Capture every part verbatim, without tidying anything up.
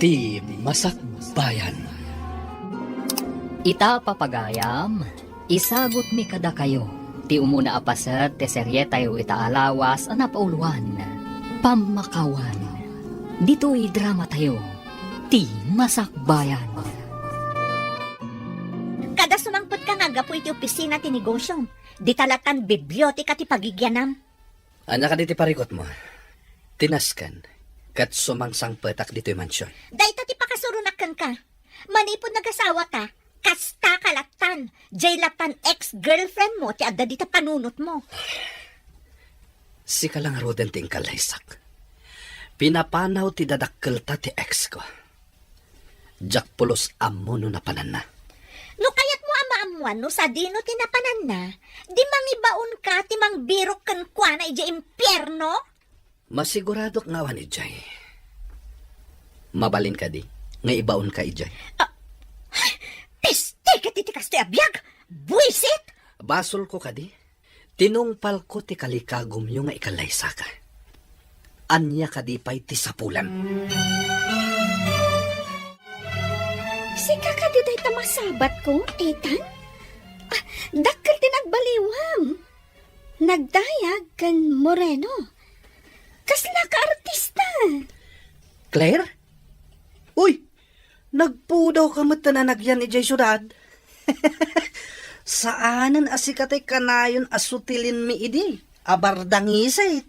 Ti Masakbayan. Ita, papagayam, isagutmi kadakayo ti umuna a paset ti serietayo ita a lawas a napauloan, Pammakawan. Ditoy dramatayo, Ti Masakbayan. Kada sumangpetka nga aggapu iti opisina ti negosyom, dita lattan biblioteka ti pagigianam. Ania kadi ti parikutmo? Ti nasken, ket sumangsangpetak ditoy mansion. Dayta ti pakasuronak kenka. Manipud nagasawata, kastaka lattan. Jay lattan ex-girlfriend mo ti adda dita panunotmo. Sika la ngaruden ti inkallaysak. Pinapanaw ti dadakkelta ti ex ko. Diak pulos ammo no napananna. No kayatmo a maammuan no sadino ti napananna, di mangibaonka ti mangbirok kenkuana idiay impierno? Masiguradok nga awan idiay. Mabalin kadi nga ibaonka idiay? Ah, peste ket iti kastoy a biag! Buisit! Basolko kadi? Tinungpalko ti kalikagumyo nga ikallaysaka. Ania kadi pay ti sapulem? Sika kadi dayta masabatko, Ethan? Ah, dakkel ti nagbaliwam. Nagdayag ken moreno. Kasla ka artista. Claire? Uy, nagpudawka met ta nanagyan idiay siudad. Saanen a sika ti kanayon a sutilenmi idi a bardangisit.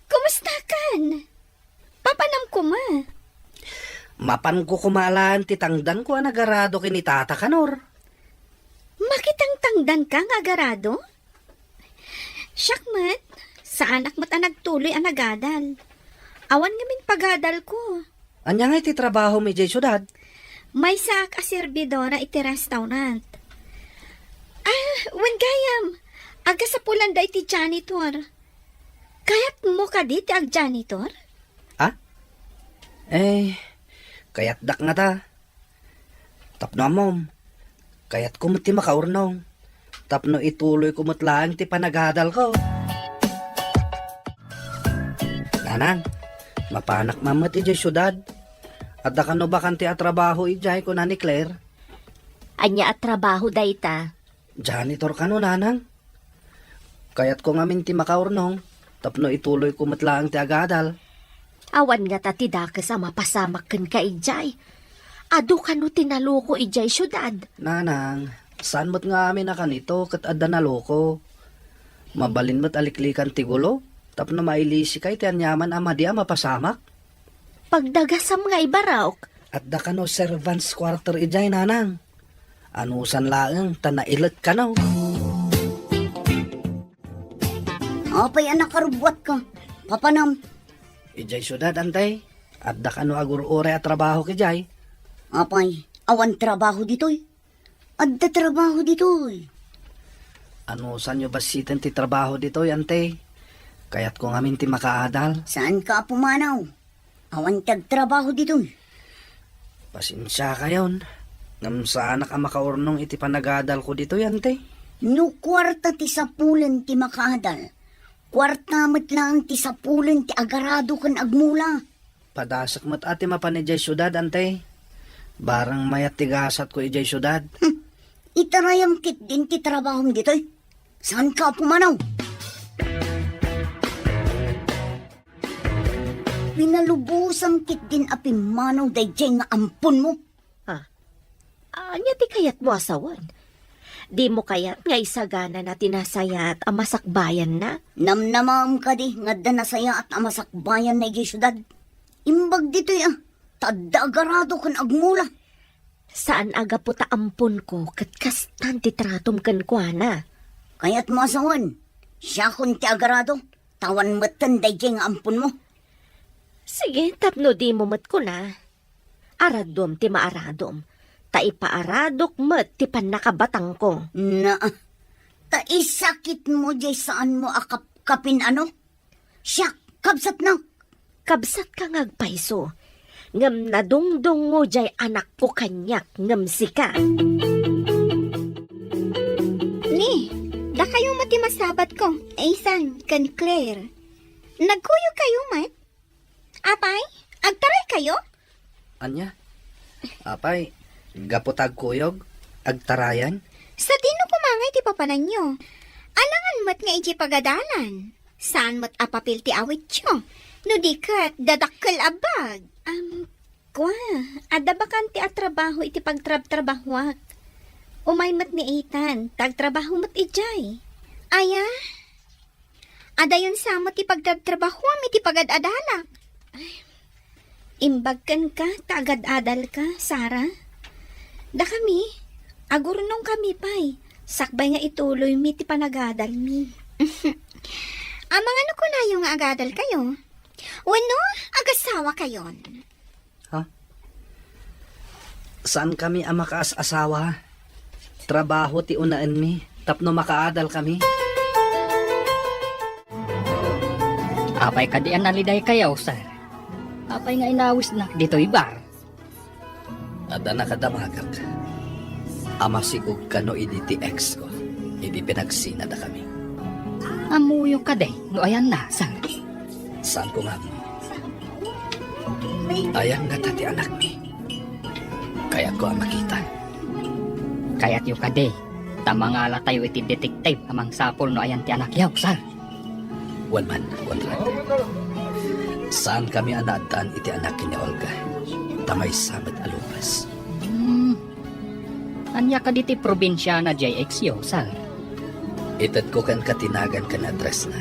Kumustakan? Papanam koma? Mapanko koma laeng ti tangdanko a nagarado ken ni Tata Kanor. Makitangtangdanka nga agarado? Siak met, saanak met a nagtuloy a nagadal. Awan ngamin pagadalko. Ania ngay ti trabahom idiay siudad? Maysaak a serbidora iti restaurant. Ah, wen gayam, agasapulan dayta iti janitor. Kayatmo kadi ti agjanitor? Ah? Eh, kayatdak ngata. Tapno ammom, kayatko met ti makaurnong. Tapno ituloyko met laeng ti panagadalko. Nanang, mapanak man met idiay siudad. Adda kano bakante a trabaho idiay, kuna ni Claire. Ania a trabaho dayta? Janitor kano, nanang. Kayatko ngamin ti makaurnong, tapno ituloyko met laeng ti agadal. Awan ngata ti dakes a mapasamak kenka idiay. Adu kano ti naloko idiay siudad? Nanang, saan met ngamin a kanito ket adda naloko. Mabalin met a liklikan ti gulo, tapno mailisikay ti aniaman a madi a mapasamak. Pagdagasam nga ibarok. Adda kano servants quarter idiay, nanang. Anusan laeng ta nailet kano. Apay a nakarubbuatka? Papanam? Idiay siudad, ante. Adda kano agur-uray a trabaho idiay? Apay, awan trabaho ditoy? Adda trabaho ditoy. Anusanyo bassiten ti trabaho ditoy, ante? Kayatko ngamin ti makaadal. Saanka a pumanaw? Awan ti agtrabaho ditoy. Pasensiakayon, ngem saanak a makaurnong iti panagadalko ditoy, ante. No kuarta ti sapulen ti makaadal, kuarta met laeng ti sapulen ti agarado ken agmula. Padasek met a ti mapan idiay siudad, ante. Barang mayat ti gasatko idiay siudad. Hmm. Itarayam ketdin ti trabahom ditoy. Saanka a pumanaw? Pinalubosam ketdin a pimmanaw daydiay nga amponmo. Ah, ania ti kayatmo a sawen? Dimo kayat nga isaganana ti nasayaat a masakbayanna? Namnamaem kadi nga adda nasayaat a masakbayanna idiay siudad? Imbag ditoy a, ta adda agarado ken agmula. Saan a gapu ta amponko ket kastan ti tratom kenkuana. Kayatmo a sawen, siakon ti agarado, ta awan metten daydiay nga amponmo. Sige, tapno dimo met kuna. Araduem ti maaradom, ta ipaaradok met ti pannakabatangko. Na, ta isakitmo diay saanmo a kapkapin, ano? Siak, kabsatnak. Kabsatka nga agpayso, ngem nadungdungngo diay anakko kaniak ngem sika. Ni, dakayo met ti masabatko, Ethan ken Claire. Nagkuyogkayo met? Apay, agtaraykayo? Ania? Apay, gapu ta agkuyog, agtarayan? Sadino koma nga iti papananyo? Alangan met nga idiay pagadalan. Saan met a papel ti awityo. No di ket, dadakkel a bag. Am, kua, adda bakante a trabaho iti pagtrabtrabahoak. Umay met ni Ethan, ta agtrabaho met idiay. Aya? Adayon sa met ti pagtrabtrabahoam iti pagad-adalak. Ay, imbag kenka ta agad-adalka, Sara. Dakami, agurnongkami pay, sakbay nga ituloymi ti panagadalmi. Amangan no kunayo nga agadalkayo? Wenno, agasawakayon? Ha? Saankami a makaas-asawa. Trabaho ti unaenmi tapno makaadalkami. Apay kadi a nalidaykayo, sir? Apay nga inawisnak ditoy bar? Adda nakadamagak a masikog kano idi ti ex ko, idi pinagsinadakami. Ammoyo kadi no ayanna, sir? Saanko nga ammo. Ayan ngata ti anakmi? Kayatko a makita. Kayatyo kadi, ta mangalatayo iti detective a mangsapul no ayan ti anakyo, sir? Wen man, Conrad. Saankami a naaddaan iti anak ken ni Olga, ta maysa met a lupas. Hmm. Ania kadi ti probinsiana diay ex yo, sir? Itedko kenka ti nagan ken addressna.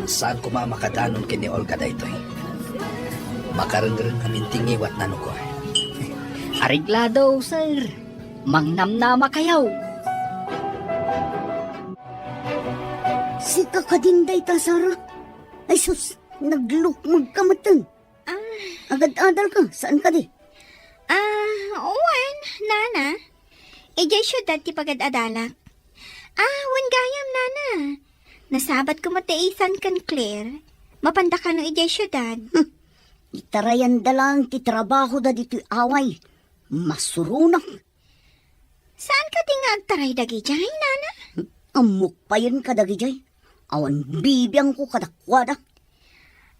Saan koma a makadanon ken ni Olga daytoy. Makarengreng ngamin ti ngiwatna no kua. Areglado, sir. Mangnamnamakayo. Sika kadin dayta, Sara? Ay sus, naglukmagka metten. Ah. Agad-adal ka, saan kadi? Ah, wen, nana. Idiay siudad ti pagad-adalak. Ah, wen gayam, nana. Nasabat koma ti Ethan ken Claire. Mapanda kano idiay siudad. Hmm. Itarayanda laeng ti trabahoda ditoy away. Masuronak. Saan kadi nga agtaray dagidiay, nana? Ammok payen kadagidiay. Awan bibiangko kadakuada.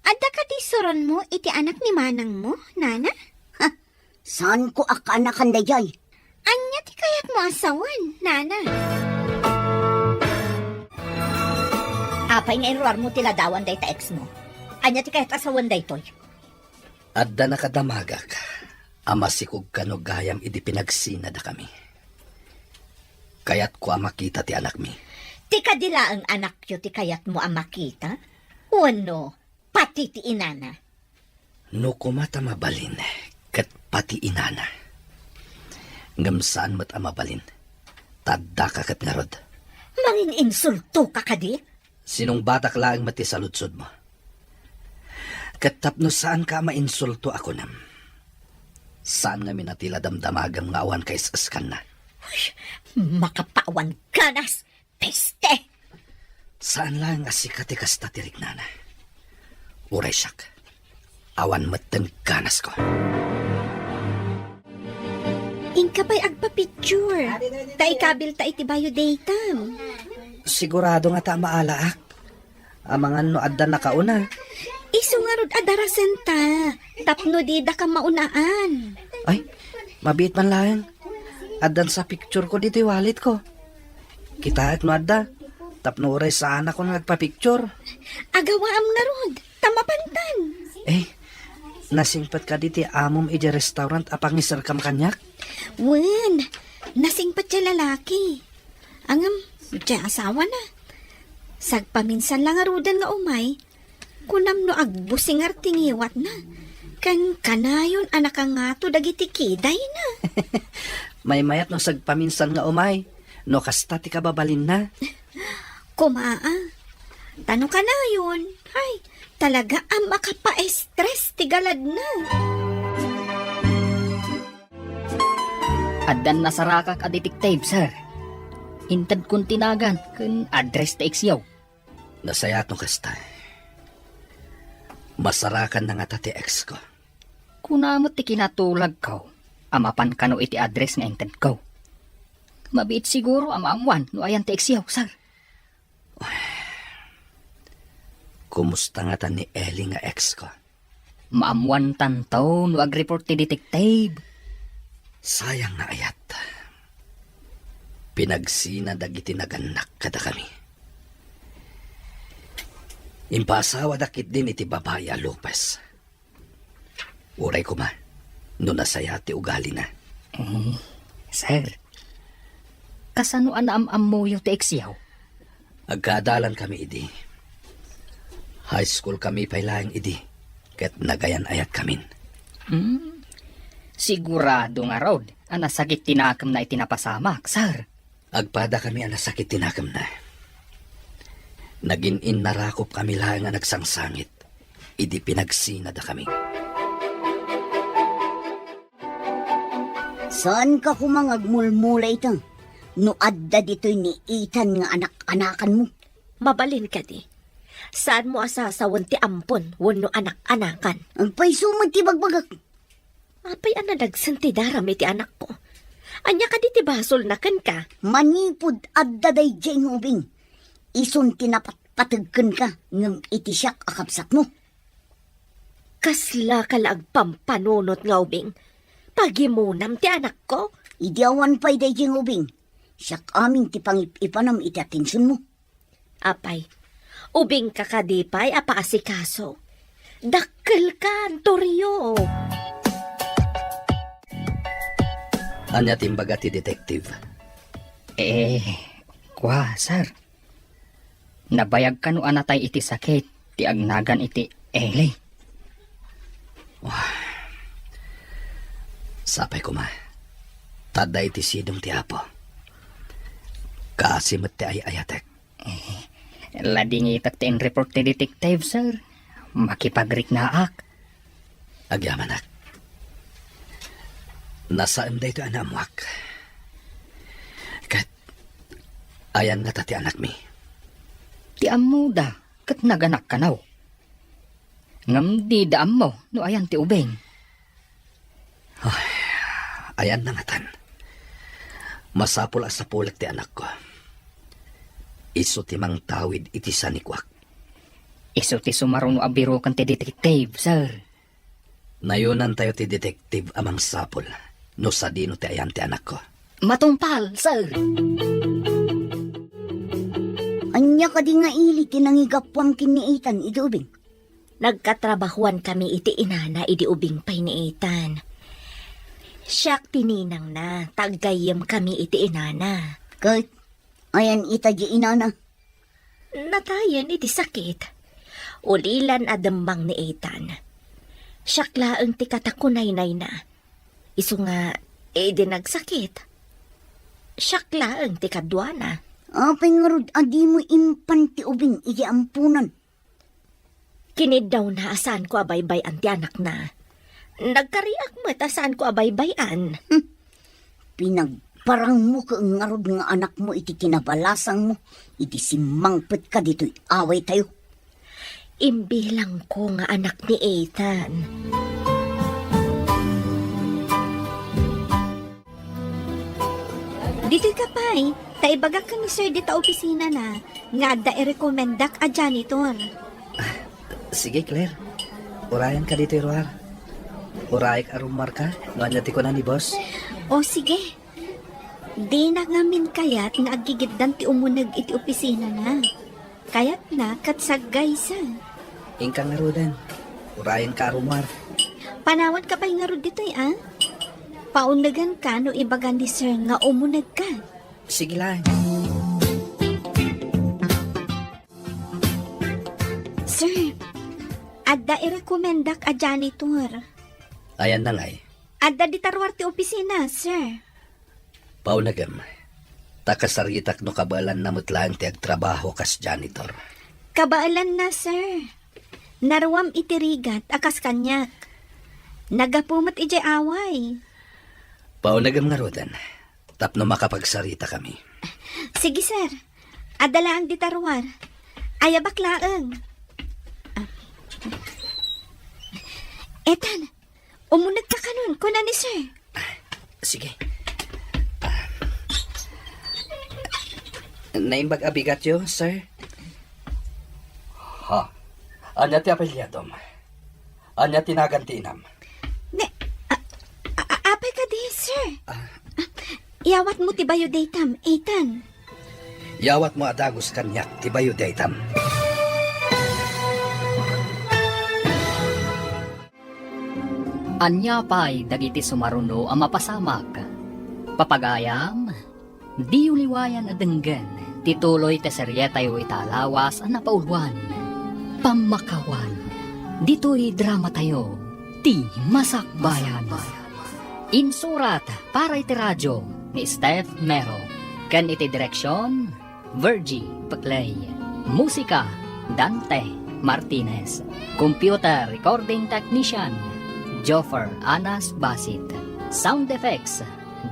Adda kadi suronmo iti anak ni manangmo, nana? Ha? Saanko a kaanakan daydiay? Ania ti kayatmo a sawen, nana? Apay nga iruarmo ti ladawan dayta ex mo? Ania ti kayat a sawen daytoy? Adda nakadamagak a masikog kano gayam idi pinagsinadakami. Kayatko a makita ti anakmi. Ti kadi laeng anakyo ti kayatmo a makita? Wenno pati ti inana? No koma ta mabalin, ket pati inana. Ngem saan met a mabalin, ta addaka ket ngarud. Mangin-insultoka kadi? Sinungbatak laeng met ti saludsodmo. Ket tapno saanka a mainsulto a kunam, saan ngamin a ti la damdamagam nga awan kaes-eskanna. Uy, makapawan ganas! Peste! Saan laeng a sika ti kasta ti riknana. Uray siak, awan metten ganasko. Inka pay agpa-picture. Ta ikabilta iti bio datam. Sigurado ngata a maalaak. Amangan no adda nakauna. Isu ngarud a darasenta. Tapno didaka maunaan. Ay, mabiit man laeng. Addan sa picture ko ditoy wallet ko. Kitaek no adda. Tapno uray saanakon nga agpa-picture. Agawaam ngarud. Ta mapantan. Eh, nasingpet kadi ti amom idiay restaurant a pangiserkam kaniak? Wen, nasingpet ti lalaki. Ngem, ti asawana. Sagpaminsan la ngaruden nga umay, kunam no agbusingar ti ngiwatna. Ken kanayon a nakangato dagiti kidayna. Maymayat no sagpaminsan nga umay, no kasta ti kababalinna. Kumaa. Ta no kanayon, ay, talaga a makapaestres ti galadna. Addan nasarakak a detective, sir. Intedkon ti nagan ken address ti ex-yo. Nasayaat no kasta. Masarakanna ngata ti ex ko. Kuna met ti kinatulagko a mapan kano iti address nga intedko. Mabiit siguro a maammuan no ayan ti ex-yo, sir. Kumusta ngata ni Ellie nga ex ko? Maammoantanto no agreport ti detective. Sayang nga ayat. Pinagsina dagiti nagannak kadakami. Impaasawadak ketdin iti babai a Lopez. Uray koma no nasaya ti ugalina. Mm, sir, kasano a naam-ammoyo ti eksyo? Agkaadalankami idi. High school kami pay laeng idi, ket nagayan-ayatkamin. Hmm. Sigurado ngarud a nasakit ti nakemna iti napasamak, sir. Agpadakami a nasakit ti nakemna. Nagin-innarakopkami laeng a nagsangsangit idi pinagsinadakami. Saanka koma nga agmulmula ita no adda ditoy ni Ethan nga anak-anakanmo? Mabalin kadi, saanmo a sasawen ti ampon wenno anak-anakan? Agpayso met ti ibagbagak. Apay a nadagsen ti daram iti anakko? Ania kadi ti basolna kenka? Manipud adda daydiay nga ubing, isun ti napatpateg kenka ngem iti siak a kabsatmo. Kaslaka la agpampanunot nga ubing? Pagimonam ti anakko? Idi awan pay daydiay nga ubing, siak amin ti pangip-ipanam iti atensionmo. Apay, ubingka kadi pay a paasikaso? Dakkelka, Antorio! Ania ti imbaga ti detective? Eh, kua, sir. Nabayag kano a natay iti sakit ti agnagan iti Eli. Wah. Sapay koma. Ta adda iti sidong ti Apo. Kaasi met ti ay-ayatek. Eh, ladingitak ti in-report ti detective, sir. Makipagriknaak. Agyamanak. Nasaem daytoy a naammoak. Ket, ayan ngata ti anakmi? Ti ammoda, ket naganak kano. Ngem dida ammo no ayan ti ubing. Ay, ayanna ngatan. Masapul a sapulek ti anakko. Isu ti mangtawid iti sanikuak. Isu ti sumaruno a biroken ti detective, sir. Nayonantayo ti detective a mangsapul no sadino ti ayan ti anakko. Matungpal, sir. Ania kadi nga ili ti nangigapuam ken ni Ethan idi ubing? Nagkatrabahoan kami iti inana idi ubing pay ni Ethan. Siak ti ninangna, ta aggayyem kami iti inana. Ket ayan ita di inana? Natayen iti sakit. Ulilan a demmang ni Ethan. Siak laeng ti katakunaynayna. Isu nga, idi nagsakit, siak laeng ti kaduana. Apay ngarud a dimo impan ti ubing iti amponan? Kiniddawna a saanko a baybay-an ti anakna. Nagkariak met a saanko a baybay-an. Hmm. Pinagparangmo ket ngarud nga anakmo iti kinabalasangmo idi simmangpetka ditoy awaytayo. Imbilangko nga anak ni Ethan. Ditoy ka pay, ta ibagak ken ni Sir dita opisinana nga adda irekomendak a janitor. Ah, sige, Claire. Urayan ka ditoy ruar. Urayek a rummuarka no ania ti kuna ni boss. O, sige. Dina ngamin kayat nga aggigiddan ti umuneg iti opisinana. Kayatna ket saggaysa. Inka ngaruden. Urayenka a rummuar. Panawanka pay ngarud ditoy, a? Pauneganka no ibaga ni Sir nga umunegka. Sige laeng. Sir, adda irekomendak a janitor. Ayanna ngay? Adda dita ruar ti opisina, sir. Paunegem, ta kasaritak no kabaelanna met laeng ti agtrabaho kas janitor. Kabaelanna, sir. Naruam iti rigat a kas kaniak. Naggapu met idiay away. Paunegem ngaruden, tapno makapagsaritakami. Sige, sir. Adda laeng dita ruar. Ayabak laeng. Ethan, umunegka kanon, kuna ni sir. Sige. Naimbag a bigatyo, sir? Ha? Ania ti apelyadom? Ania ti nagan ti inam? Ne, a, a, a, apay kadi, sir? Ah. Iyawatmo ti bayo daytam, Ethan. Iyawatmo a dagus kaniak ti bayo daytam. Ania pay dagiti sumaruno a mapasamak? Papagayam, diyo liwayan a denggen ti tuloy ti serietayo ita a lawas a napauluan, Pammakawan. Ditoy dramatayo, Ti Masakbayan. Insurat para iti radio ni Steph Mero, ken iti direksion, Virgie Peclay. Musika, Dante Martinez. Computer recording technician, Joffer Anas Basit. Sound effects,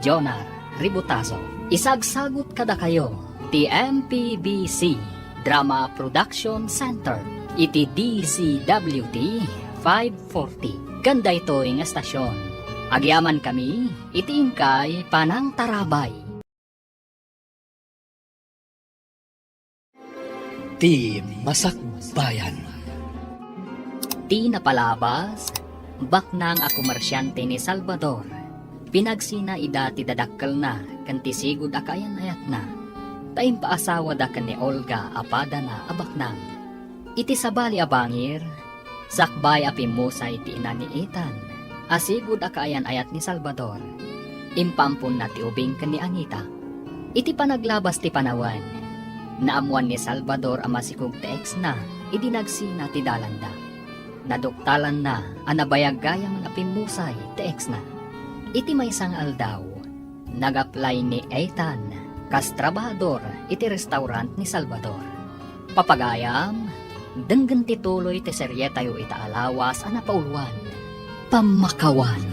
Jonar Ributazo. Isagsagut kadakayo ti M P B C Drama Production Center iti D Z W T five forty. Ken daytoy nga estasion, agyamankami iti inkay panangtarabay. Ti Masakbayan. Ti napalabas, baknang a komersiante ni Salvador. Pinagsina ida ti dadakkelna ken ti sigud a kaayan-ayatna, ta impaasawada ken ni Olga a padana a baknang. Iti sabali a bangir, sakbay a pimmusay ti ina ni Ethan a sigud a kaayan-ayat ni Salvador. Impaamponna ti ubing ken ni Anita. Iti panaglabas ti panawen, naammoan ni Salvador a masikog ti exna idi nagsina ti dalanda. Naduktalanna a nabayag gayam a pimmusay ti exna. Iti maysa nga aldaw, nag-apply ni Ethan kas trabahador iti restaurant ni Salvador. Papagayam, denggen ti tuloy ti serietayo ita a lawas a napauluan, Pammakawan.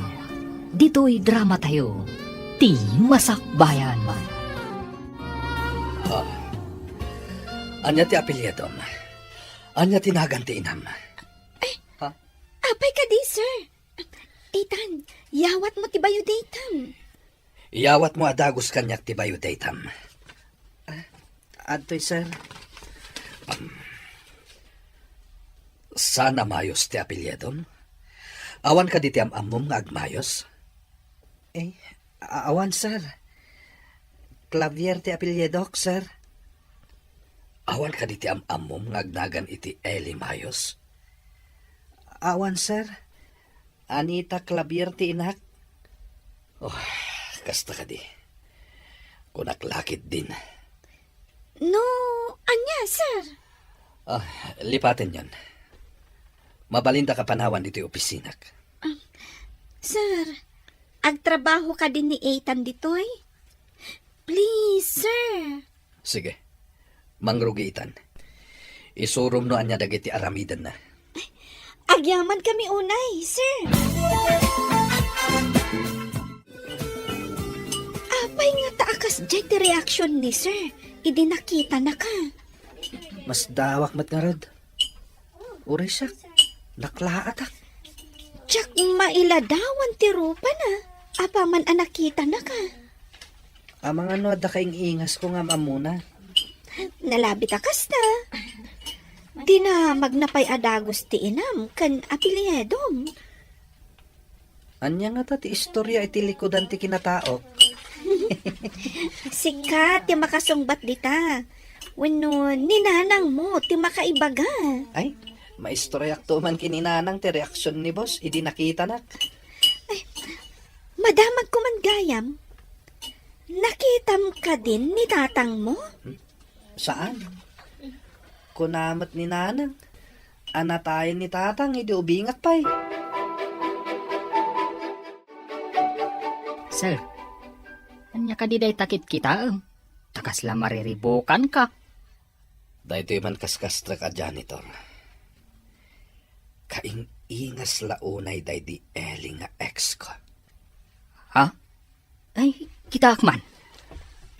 Ditoy dramatayo, Ti Masakbayan. Ah, ania ti apelyidom? Ania ti nagan ti inam? Ay, ha? Apay kadi, sir? Ethan, iyawatmo ti bayo daytam. Iyawatmo a dagus kaniak ti bayo daytam. Ah, adtoy, sir. Um, saan a Mayos ti apelyidom? Awan kadi ti am-ammom nga agmayos? Eh, a-, awan, sir. Clavier ti apelyidok, sir. Awan kadi ti am-ammom nga agnagan iti Eli Mayos? Awan, sir. Anita Clavier ti inak. Oh, kasta kadi. Kunak la ketdin. No, ania, sir? Ah, lipatenyon. Mabalindaka panawan iti opisinak. Ah, sir, agtrabaho kadi ni Ethan ditoy? Please, sir. Sige. Mangrugi itan. Isurom no ania dagiti aramidenna. Agyamankami unay, sir. Apay ngata a kasdiay ti reaksion ni sir idi nakitanaka? Masdawak met ngarud. Uray siak, naklaatak. Diak mailadawan ti rupana, apaman a nakitanaka. Amangan no adda kaing-ingasko nga am-ammona. Nalabit a kasta. Dinamagna pay a dagus ti inam ken apelyidom. Ania ngata ti istoria iti likudan ti kinataok? Sika ti makasungbat dita. Wenno ni nanangmo ti makaibaga. Ay, maistoriakto man ken ni nanang ti reaksion ni boss idi nakitanak. Ay, madamagko man gayam. Nakitam kadin ni tatangmo? Hmm? Saan? Kuna met ni nanang a natayen ni tatang idi ubingak pay. Sir, ania kadi dayta kitkitaem? Ta kasla mariribukanka. Daytoy man kaskasdek a janitor. Kaing-ingas la unay daydi Eli nga ex ko. Ha? Ay, kitaak man.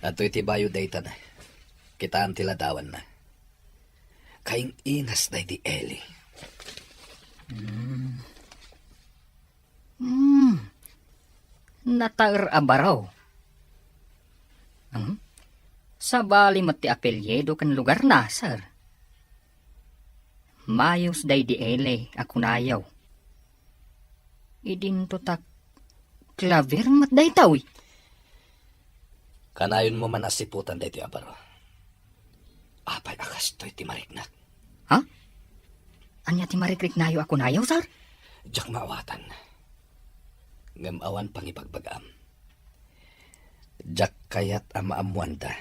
Adtoy ti bayo dayta na. Kitaem ti ladawanna. Kaing-ingas daydi Eli. Hmm. Hmm. Nataer a baro. Hmm? Sabali met ti apelyido ken lugarna, sir. Mayos daydi Eli a kunayo. Idinto ta clavier met dayta, uy. Kanayonmo man a siputan daytoy a baro. Apay a kastoy ti mariknak? Ha? Ania ti marikriknayo a kunayo, sir? Diak maawatan. Ngem awan pangibagbagaam. Diak kayat a maammoanda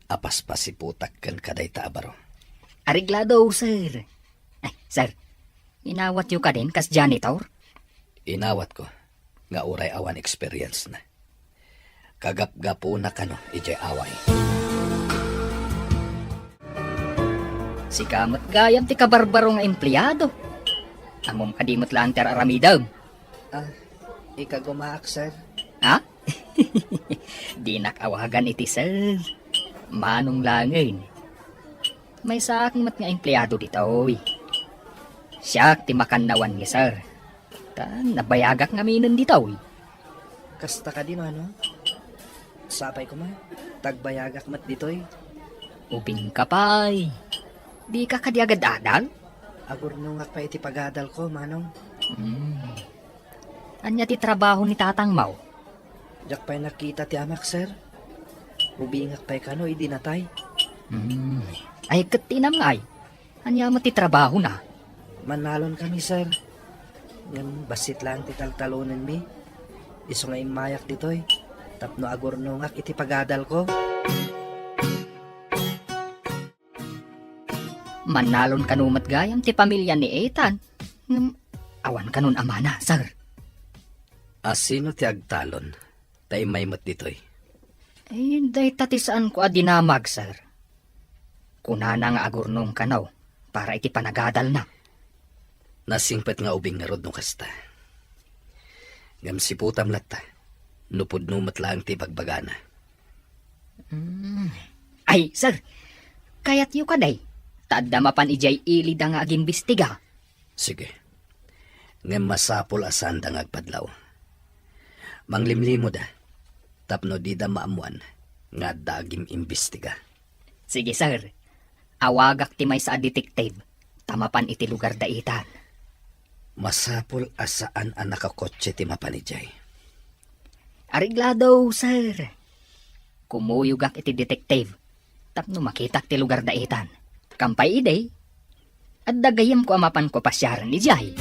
a paspasiputak ken kadayta a baro. Areglado, sir. Ay, sir, inawatyo kadin kas janitor? Inawatko, nga uray awan experience na. Kagapgapuna kano idiay away. Sika met gayam ti kabarbaro nga empleado. Ammom kadi met laeng ti ar-aramidem? Ah, ikagumaak, sir. Ha? Dinak awagan iti sir. Manong laengen. Maysaak met nga empleado ditoy. Siak ti makannawan ni sir. Ta nabayagak ngaminen ditoy. Kasta kadi, Manong? Sapay koma, ta agbayagak met ditoy. Ubingka pay. Dika kadi agad-adal? Agurnongak pay iti pagadalko, Manong. Hmm. Ania ti trabaho ni tatangmo? Diak pay nakita ti amak, sir. Ubingak pay kano idi natay. Hmm. Ay, ket ti inam nga ay. Ania met ti trabahona? Mannalon kami, sir. Ngem bassit laeng ti taltalonenmi. Isu nga immayak ditoy tapno agurnongak iti pagadalko. Mannalon kano met gayam ti pamilya ni Ethan. Ngem awan kanon amana, sir. A sino ti agtalon ta immay met ditoy? Eh, dayta ti saanko a dinamag, sir. Kunana nga agurnong kano para iti panagadalna. Nasingpet nga ubing ngarud no kasta. Ngem siputam latta, no pudno met laeng ti ibagbagana. Hmm. Ay, sir, kayatyo kadi, ta adda mapan idiay ilida nga agimbestiga. Sige. Ngem masapul a saanda nga agpadlaw. Manglimlimoda, tapno dida maammoan nga adda agim-imbestiga. Sige, sir. Awagak ti maysa a detective, ta mapan iti lugar da Ethan. Masapul a saan a nakakotse ti mapan idiay. Areglado, sir. Kumuyogak iti detective tapno makitak ti lugar da Ethan. Kampay idi, adda gayyemko a mapanko pasiaren idiay.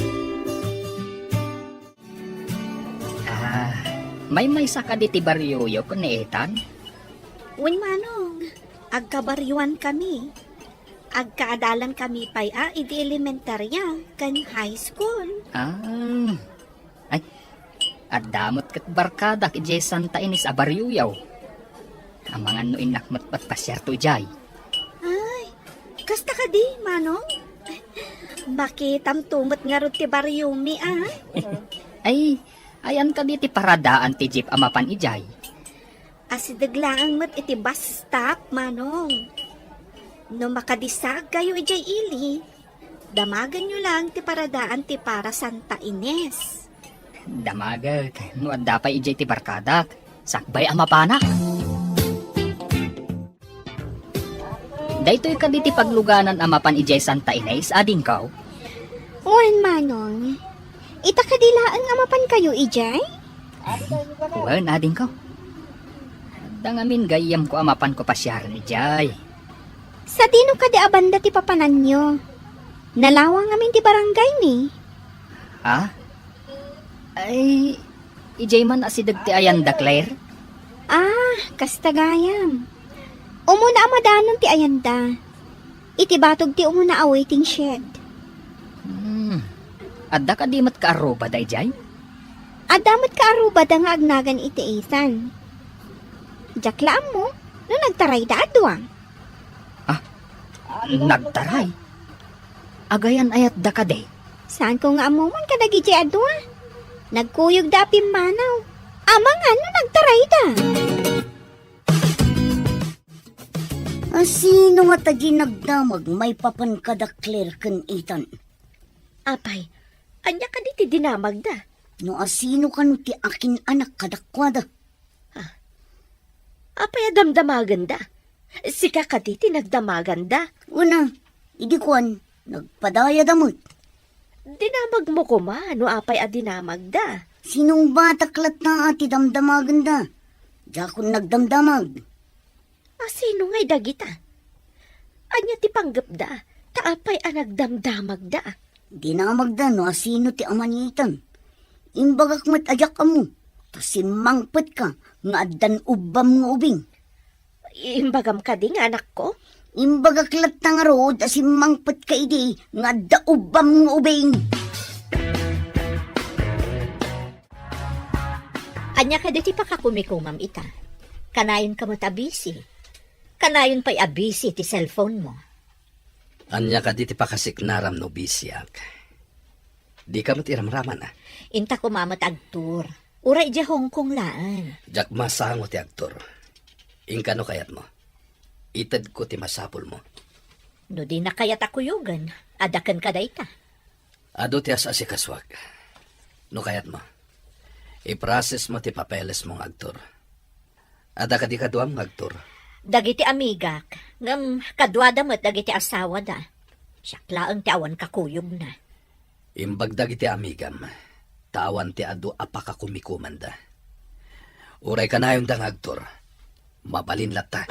Ah, maymaysa kadi ti barioyo ken ni Ethan? Wen, Manong, agkabarioan kami. Agkaadalan kami pay a idi elementarya ken high school. Ah, ay, adda met ket barkadak idiay Santa Ines a barioyo. Amangan no innak met patpasiarto idiay. Ay, kasta kadi, Manong? Makitamto met ngarud ti bariomi, a? Ay, ayan kadi ti paradaan ti jeep a mapan idiay. Asideg laeng met iti bus stop, Manong. No makadisag kayo idiay ili, damagenyo laeng ti paradaan ti para Santa Ines. Damagek, no adda pay idiay ti barkadak, sakbay a mapanak. Daytoy kadi ti pagluganan a mapan idiay Santa Ines, adingko? Wen, Manong. Ita kadi laeng a mapankayo idiay? Wen, adingko. Adda ngamin gayyemko a mapanko pasiaren idiay. Sadino kadi a banda ti papananyo? Nalawa ngamin ti barangay mi. Ha? Ay, idiay man asideg ti ayanda, Claire? Ah, kasta gayam. Umuna a madanon ti ayanda. Iti batog ti umuna a waiting shed. Hmm. Adda kadi met kaarrubada idiay? Adda met kaarrubada nga agnagan iti Ethan. Diak la ammo no nagtarayda a dua. Ah, nagtaray? Agayan ayatda kadi? Saanko nga ammo man kadagiti a dua. Nagkuyogda a pimmanaw. Amangan no nagtarayda. A sino nga ta di nagdamag maipapan kada Claire ken Ethan? Apay, ania kadi ti dinamagda? No a sino kano ti akin-anak kadakuada? Ah, apay a damdamaganda? Sika kadi ti nagdamaganda? Una, idi kuan, nagpadayada met. Dinamagmo koma no apay a dinamagda. Sinungbatak latta a ti damdamagenda? Diakon nagdamdamag. A sino ngay dagita? Ania ti panggepda, ta apay a nagdamdamagda? Dinamagda no a sino ti ama ni Ethan. Imbagak met a diak ammo, ta simmangpetka nga addan ubbam nga ubing. Imbagam kadi nga anakko? Imbagak latta ngarud a simmangpetka idi nga adda ubbam nga ubing. Ania kadi ti pakakumikumam ita? Kanayon ka met a busy. Kanayon pay a busy ti cellphone mo. Ania kadi ti pakasiknaram no busyak? Dika met iramraman, a? Inta koma met agtur. Uray idiay Hong Kong laeng. Diak masango ti agtur. Inka no kayatmo. Itedko ti masapulmo. No dina kayat a kuyogen, adda kenka dayta. Adu ti as-asikasuak. No kayatmo, iprocess mo ti papelesmo nga agtur. Adda kadi kaduam nga agtur? Dagiti amigak, ngem kaduada met dagiti asawada. Siak laeng ti awan kakuyogna. Imbag dagiti amigam, ta awan ti adu a pakakumikumanda. Uray kanayonda nga agtur, mabalin latta.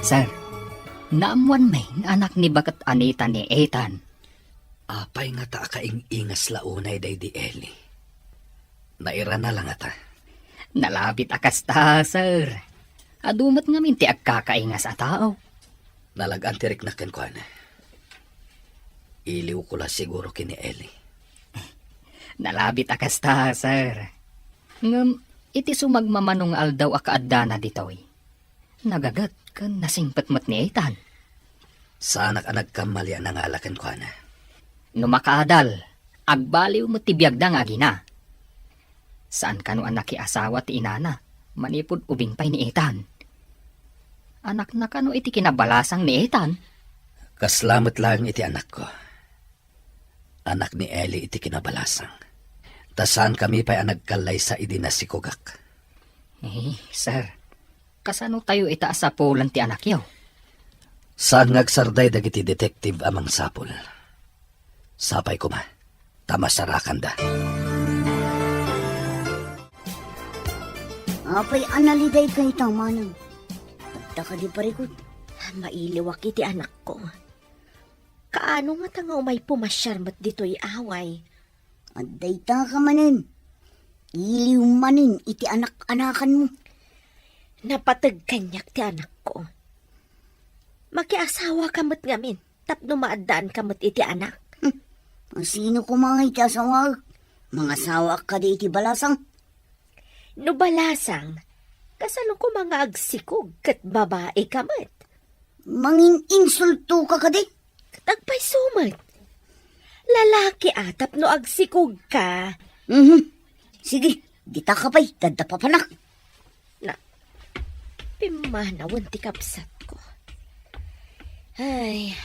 Sir, naammoan met nga anak ni baket a nita ni Ethan. Apay ngata a kaing-ingas la unay daydi Eli? Nairana la ngata? Nalabit a kasta, sir. Adu met ngamin ti agkakaingas a tao. Nalag-an ti riknak kenkuana. Iliwko la siguro ken ni Eli. Nalabit a kasta, sir. Ngem, iti sumagmamano nga aldaw a kaaddana ditoy, nagaget ken nasingpet met ni Ethan. Saanak a nagkamali a nangala kenkuana. No makaadal, agbaliw met ti biagda nga agina. Saan kano a nakiasawa ti inana, manipud ubing pay ni Ethan. Anakna kano iti kinabalasang ni Ethan? Kasla met laeng iti anakko. Anak ni Eli iti kinabalasang. Ta saankami pay a nagkallaysa idi nasikugak. Eh, sir, kasano tayo ita a sapulan ti anakyo? Saan nga agsarday dagiti detective a mangsapul. Sapay koma, ta masarakanda. Apay a naliday kayta, manang? Adda kadi parikut? Mailiwak iti anakko. Kaano ngata nga umay pumasiar met ditoy away? Adda ita ka manen. Iliw manen iti anak-anakanmo. Napateg kaniak ti anakko. Makiasawa ka met ngamin tapno maaddaan ka met iti anak. Hmm. Sino koma nga iti asawaek? Mangasawaak kadi iti balasang? No balasang, kasano koma nga agsikog ket babai ka met? Mangin-insulto ka kadi? Ket agpayso met. Lalaki a tapno agsikog ka. Mhm. Sige, dita ka pay, dadda papanak. Na, pimmanawen ti kabsatko. Ay,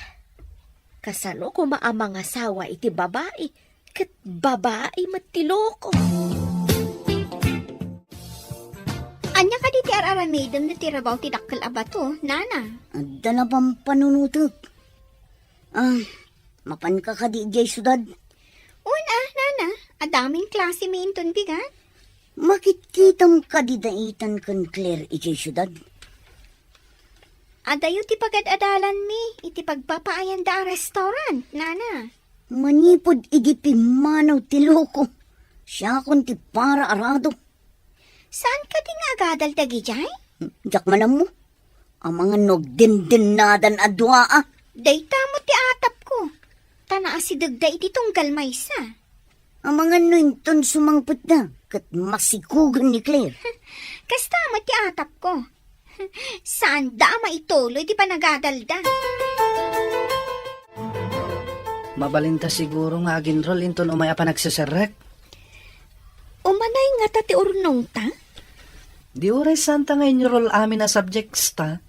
kasano koma a mangasawa iti babai? Ket babai met ti loko. Ania kadi ti ar-aramidem no ti rabaw ti dakkel a bato, nana? Adda la pampanunotek. Ah, mapanka kadi idiay siudad? Wen a, nana, adda ngamin klasemi inton bigat. Makitkitam kadi daitan ken Claire idiay siudad? Adayo ti pagad-adalanmi iti pagpapaayanda a restaurant, nana. Manipud idi pimmanaw ti loko, siakon ti paraarado. Saan kadi nga agadal dagidiay? Diak man ammo. Amangan no agdindennadan a dua a. Dayta met ti atapko. Ta naasidegda iti tunggal maysa. Amangan no inton sumangpetda ket masikugen ni Claire. Kasta met ti atapko. Saanda a maituloy ti panagadalda. Mabalinta siguro nga aginrol inton umay a panagseserrek. Umanay ngata ti urnongta? Di uray saanta nga inrol amin a subjects ta.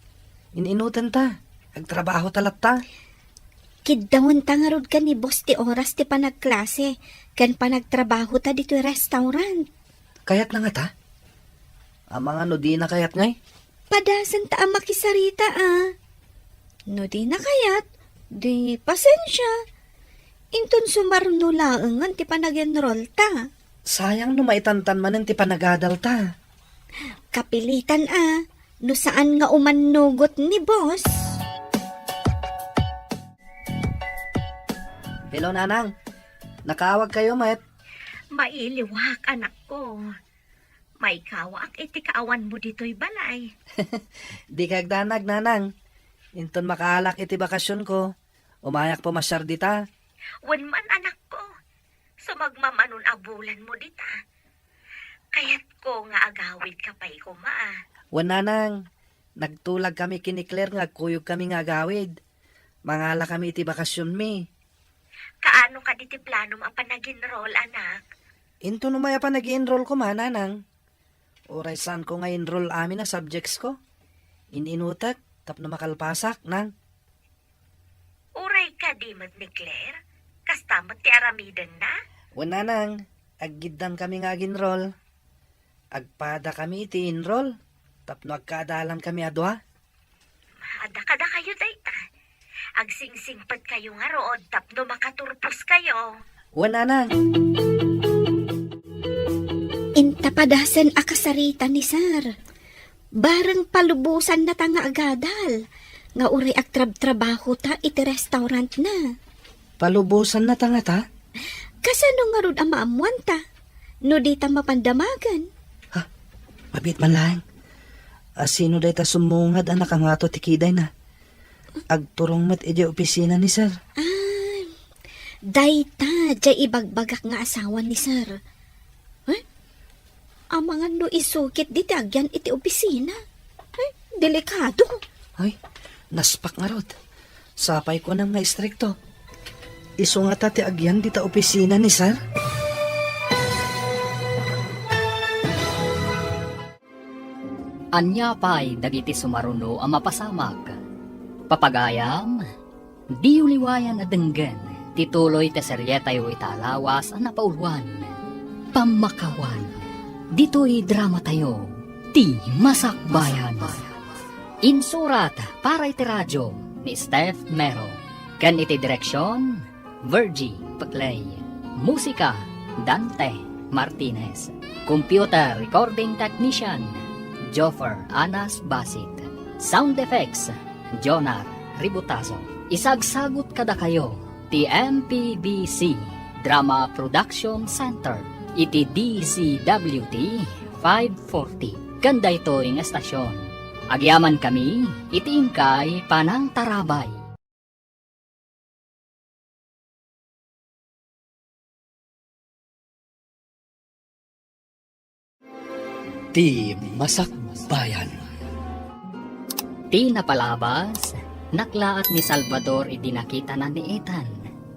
In-inutenta. Agtrabaho ta latta. Kiddawenta ngarud ken ni boss ti oras ti panagklase ken panagtrabaho ta ditoy restaurant. Kayatna ngata? Amangan no dina kayat ngay? Padasenta a makisarita a. No dina kayat, Di, pasensia. Inton sumaruno laengen ti panag-enroll ta. Sayang no maitantan manen ti panagadal ta. Kapilitan a, no saan nga umannugot ni boss. Hello, Nanang. Nakaawag kayo, met? Mailiwak, anakko. Maikawaak iti kaawanmo ditoy balay. Di kagdanag, Nanang. Inton makaalak iti bakasionko, umayak pumasiar dita. Wen man, anakko. Sumagmamanon a bulanmo dita. Kayatko nga agawidka pay koma. Wen, Nanang. Nagtulag kami ken ni Claire nga agkuyog kami nga agawid. Mangala kami iti bakasionmi. Kaano kadi ti planom a panag-enroll, anak? Inton umay a panag-enroll koma, Nanang. Uray saanko nga enroll amin a subjects ko. In-inutek tapno makalpasak, Nang. Uray kadi met ni Claire? Kasta met ti aramidenna? Wen, Nanang, aggiddam kami nga ag-enroll. Agpada kami iti enroll tapno agkaadalan kami a dua. Adda kadakayo dayta. Agsingsingpet kayo ngarud tapno makaturpos kayo. Wen, Nanang. Inta padasen a kasarita ni Sir. Bareng palubosanna ta nga agadal, nga uray agtrabtrabaho ta iti restaurant na. Palubosanna ta nga ta? Kasano ngarud a maammuan ta, no di ta mapan damagen? Ha? Mabiit man laeng. A, sino dayta summungad a nakangato ti kidayna? Agturong met idiay opisina ni Sir. Ay, dayta, diay ibagbagak nga asawa ni Sir. Eh? Amangan no isukit diti agyan iti opisina. Eh, delikado. Ay, naspak ngarud. Sapay ko nga istrikto. Isu ngata ti agyan dita opisina ni Sir? Ania pay dagiti sumaruno a mapasamak? Papagayam, diyo liwayan a denggen ti tuloy ti serietayo ita a lawas a napauluan, Pammakawan. Ditoy dramatayo, Ti Masakbayan. Insurat para iti radio ni Steph Mero, ken iti direksion, Virgie Peclay. Musika, Dante Martinez. Computer recording technician, Joffer Anas Basit. Sound effects, Jonar Ributazo. Isagsagut kadakayo ti M P B C Drama Production Center iti D Z W T five forty. Ken daytoy nga estasion, agyamankami iti inkay panangtarabay. Ti Masakbayan. Ti napalabas, naklaat ni Salvador idi nakitana ni Ethan.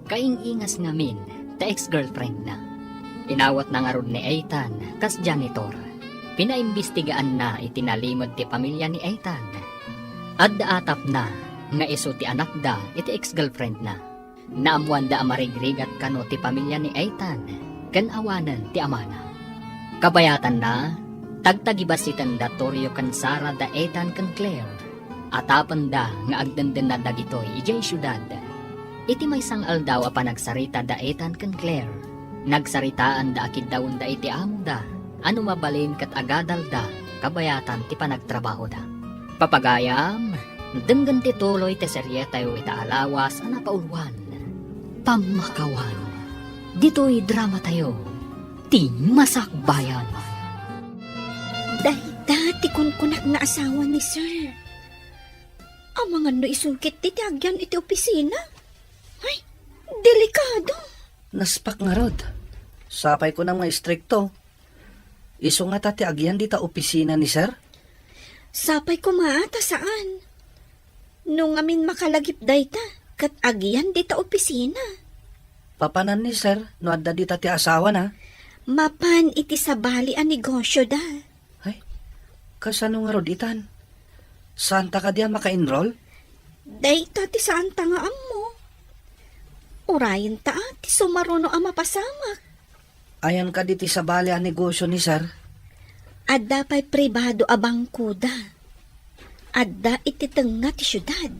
Kaing-ingas ngamin ta ex-girlfriendna. Inawatna ngarud ni Ethan kas janitor. Pinaimbistigaanna iti nalimed ti pamilya ni Ethan. Adda atapna nga isu ti anakda iti ex-girlfriendna. Naammoanda a marigrigat kano ti pamilya ni Ethan ken awanen ti amana. Kabayatanna, tagtagibassitenda Torio ken Sara da Ethan ken Claire. Atapenda nga agdendennad dagitoy idiay siudad. Iti maysa nga aldaw a panagsarita da Ethan ken Claire, nagsaritaanda a kiddawenda iti amoda a no mabalin ket agadalda kabayatan ti panagtrabahoda. Papagayam, denggen ti tuloy ti serietayo ita a lawas a napauluan, Pammakawan. Ditoy dramatayo, Ti Masakbayan. Dayta ti kunkunak nga asawa ni Sir. Amangan no isungkit ti, ti agyan iti opisina. Ay, delikado. Naspak ngarud. Sapay ko nga istrikto. Isu ngata ti agyan dita opisina ni Sir? Sapay koma ta saan. No ngamin makalagip dayta, ket agyan dita opisina. Papanan ni Sir no adda dita ti asawana? Mapan iti sabali a negosyoda. Ay, kasano ngarud itan? Saanta kadi a maka-enroll? Dayta ti saanta nga ammo. Urayenta ti sumaruno a mapasamak. Ayan kadi ti sabali a negosyo ni Sir? Adda pay pribado a bangkoda. Adda iti tengnga ti siudad.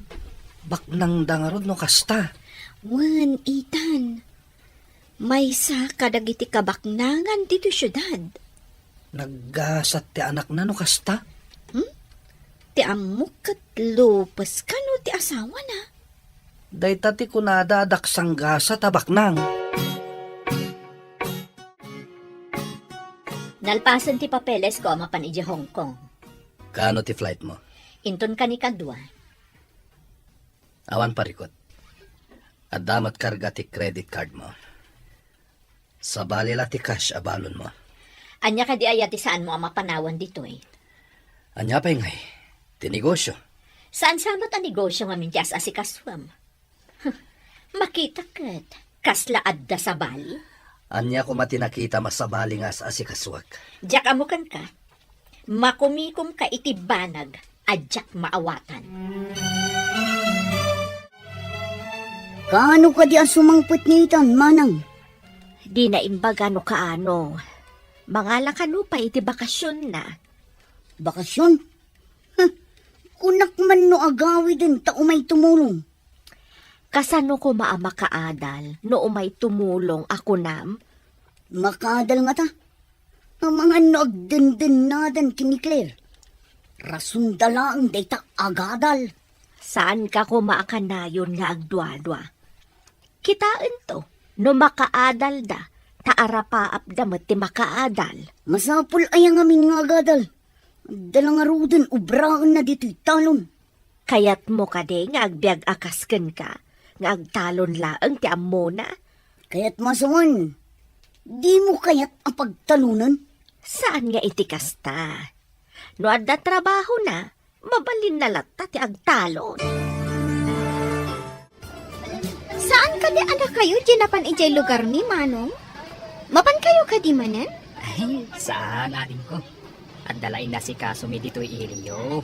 Baknangda ngarud no kasta. Wen, Ethan. Maysa kadagiti kabaknangan ditoy siudad. Naggasat ti anakna no kasta. Hmm? Ti ammok ket lupes kano ti asawana? Dayta ti kunada a daksanggasat a baknang. Nalpasen ti papelesko a mapan idiay Hong Kong. Kaano ti flight mo? Inton kanikadua. Awan parikut. Adda met karga ti credit card mo. Sabali la ti cash a balon mo. Ania kadi aya ti saanmo a mapanawan ditoy? Ania pay ngay? Ti negosyo. Saan sa met a negosyo ngamin ti as-asikasuem? Makita ket, kasla adda sabali? Ania koma ti nakitam a sabali nga as-asikasuak? Diak ammo kenka. Makumikomka iti banag a diak maawatan. Kaano kadi a sumangpet ni Ethan, manang? Dina imbaga no kaano. Mangala kano pay iti bakasionna. Bakasion? Huh, kunak man no agawiden ta umay tumulong. Kasano koma a makaadal no umay tumulong a kunam? Makaadal ngata? Amangan no agdendennadan ken ni Claire. Rasonda laeng dayta agadal. Saanka koma a kanayon nga agduadua. Kitaento, no makaadalda, ta arapaapda met ti makaadal. Masapul aya ngamin nga agadal? Adda la ngaruden obraenna ditoy talon. Kayatmo kadi nga agbiag a kas kenka, nga agtalon laeng ti ammona? Kayatmo a sawen, dimo kayat a pagtalonen? Saan nga iti kasta. No adda trabahona, mabalinna latta ti agtalon. Saan kadi a dakayo ti napan idiay lugarmi, Manong? Mapankayo kadi manen? Ay, saan, adingko. Adda la inasikasomi ditoy iliyo.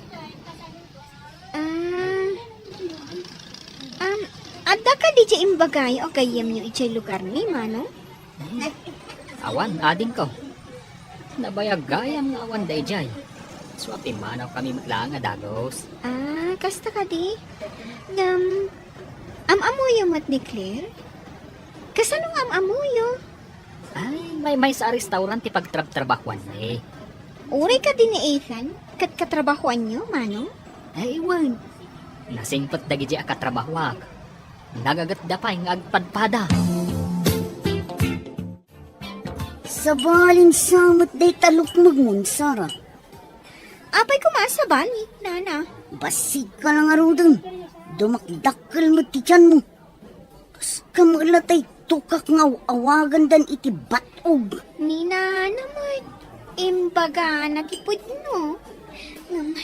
Ah, um, adda kadi diay imbagayo a gayyemyo idiay lugarmi, Manong? Hmm. Awan, adingko. Nabayag gayam nga awan daydiay. So, pimmanawkami met laeng a dagus. Ah, kasta kadi? Ngem, am-ammoyo met ni Claire? Kasano nga am-ammoyo? Ay, maymaysa a restaurant ti pagtrabtrabahuanmi. Uray kadi ni Ethan, ket katrabahuanyo, Manong? Ay, wen. Nasingpet dagiti a katrabahuak. Nagagetda pay nga agpadpada. Sabalin sa met dayta lukmegmon, Sarah. Apay koma a sabali, Nana? Bassit ka la ngaruden. Dumakdakkel met ti tianmo. Kas kamela tay tukak nga aw-awagandan iti bat-og. Ni Nana met, imbagana ti pudno. Ngem,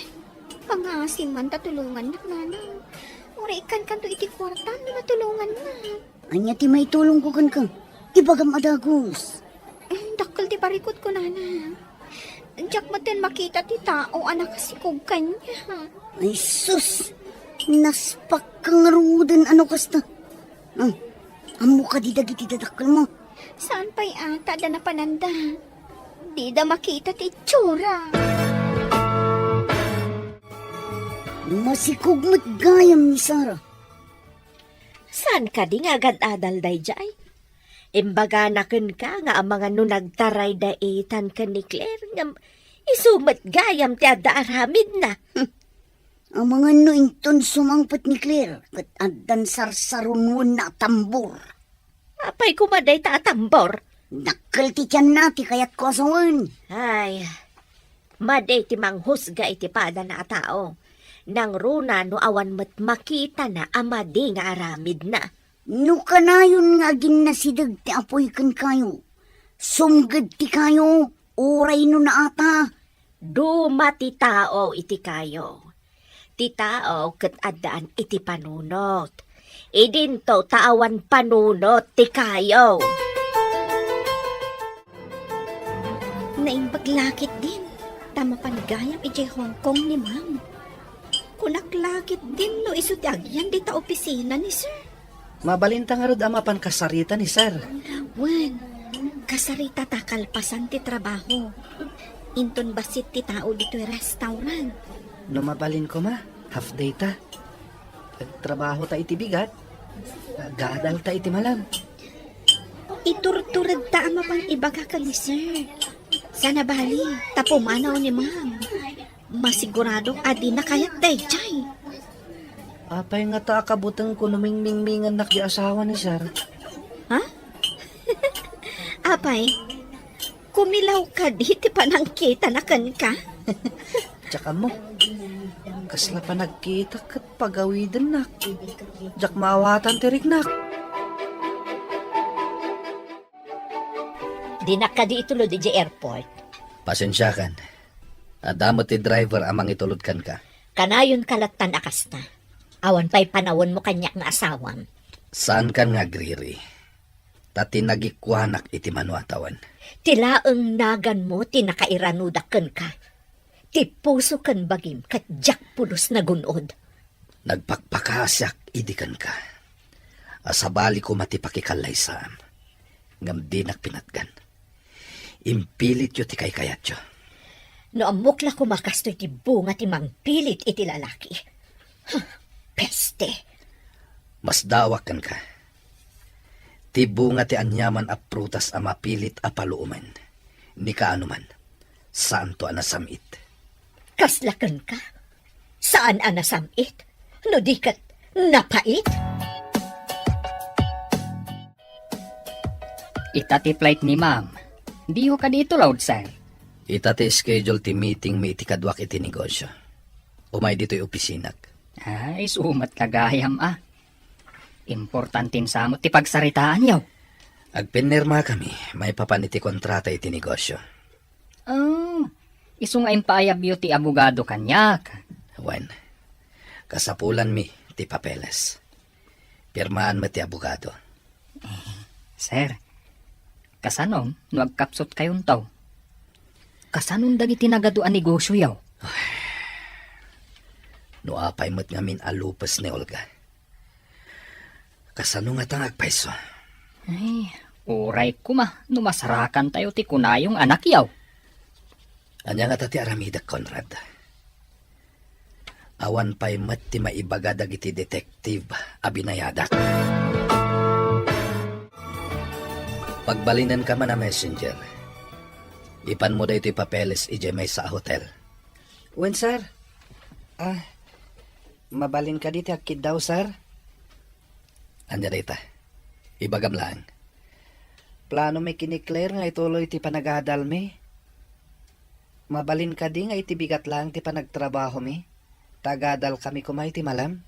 pangasim man ta tulongannak, Nana. Uray ikkankanto iti kuarta no matulongannak. Ania ti maitulongko kenka? Ibagam a dagus. Eh, dakkel ti parikutko, Nana. Diak metten makita ti tao a nakasikog kaniak. Ay, sus! Naspakka ngaruden a no kasta. Ah, ammo kadi dagiti dadakkelmo? Saan pay a, ta adda napananda. Dida makita ti itsura. Masikog met gayam ni Sarah. Saan kadi nga agad-adal daydiay? Imbagana kenka nga amangan no nagtaray da Ethan ken ni Claire, ngem isu met gayam ti adda aramidna. Hmm. Amangan no inton sumangpet ni Claire, ket addan sarsarunuen a tambor. Apay koma dayta a tambor? Dakkel ti tianna ti kayatko a sawen. Ay, madi ti manghusga iti padana a tao. Nangruna no awan met makitana a madi nga aramidna. No kanayon nga aginnasideg ti apuy kenkayo, sumged ti kayo, uray no naata. Duma ti tao iti kayo. Ti tao ket addaan iti panunot. Idinto ta awan panunot ti kayo. Naimbag la ketdin, ta mapan gayam idiay Hong Kong ni Ma'am. Kunak la ketdin no isu ti agyan dita opisina ni Sir. Mabalinta ngarud a mapan kasarita ni Sir. Wen, kasarita ta kalpasan ti trabaho. Inton bassit ti tao ditoy restaurant. No mabalin koma, half day ta. Agtrabaho ta iti bigat, agadal ta iti malem. Iturtured ta a mapan ibaga ken ni Sir. Sana bali, ta pumanaw ni Ma'am. Masiguradok a dina kayat daydiay. Apay ngata a kabutengko no mingmingmingannak ti asawa ni Sir? Ha? Apay, kumilaw kadi ti panangkitana kenka? Diak ammo. Kasla panagkita ket pagawidennak. Diak maawatan ti riknak. Dinak kadi itulod idiay airport. Pasensiakan. Adda met ti driver a mangitulod kenka. Kanayonka lattan a kasta. Awan pay panawenmo kaniak nga asawam. Saankan nga agriri. Ta tinagikuanak iti mano a tawen. Ti laeng naganmo ti nakairanudak kenka. Ti puso ken bagim ket diak pulos nagun-od. Nagpakpakaasiak idi kenka. A sabali koma ti pakikallaysaam. Ngem dinak pinatgan. Impilityo ti kaykayatyo. No ammok la koma kastoy ti bunga ti mangpilit iti lalaki. Huh, peste! Masdaawak kenka. Ti bunga ti aniaman a prutas a mapilit a paluomen. Ni kaano man, saanto a nasam-it. Kasla kenka? Saan a nasam-it? No di ket napait? Ita ti flight ni Ma'am. Diyo kadi itulod, sir? Ita ti schedule ti meeting mi iti kaduak iti negosyo. Umay ditoy opisinak. Ay, sumat la gayam, a. Importante sa met ti pagsaritaanyo. Agpinirmakami maipapan iti kontrata iti negosyo. Oh, isu nga impaayabyo ti abogado kaniak. Wen, kasapulanmi ti papeles. Pirmaan met ti abogado. Eh, sir, kasano no agkapsutkayonto? Kasanon dagiti nagadu a negosyoyo? No apay met ngamin a lupes ni Olga. Kasano ngata nga agpayso? Ay, uray koma no masarakantayo ti kunayo nga anakyo. Ania ngata ti aramidek, Conrad? Awan pay met ti maibaga dagiti detective a binayadak. Pagbalinenka man a messenger. Ipanmo daytoy papeles idiay maysa a hotel. Wen, sir. Ah, mabalin kadi ti agkiddaw, sir? Ania dayta? Ibagam laeng. Planomi ken ni Claire nga ituloy ti panagadalmi. Mabalin kadi nga iti bigat laeng ti panagtrabahomi, ta agadalkami koma iti malem?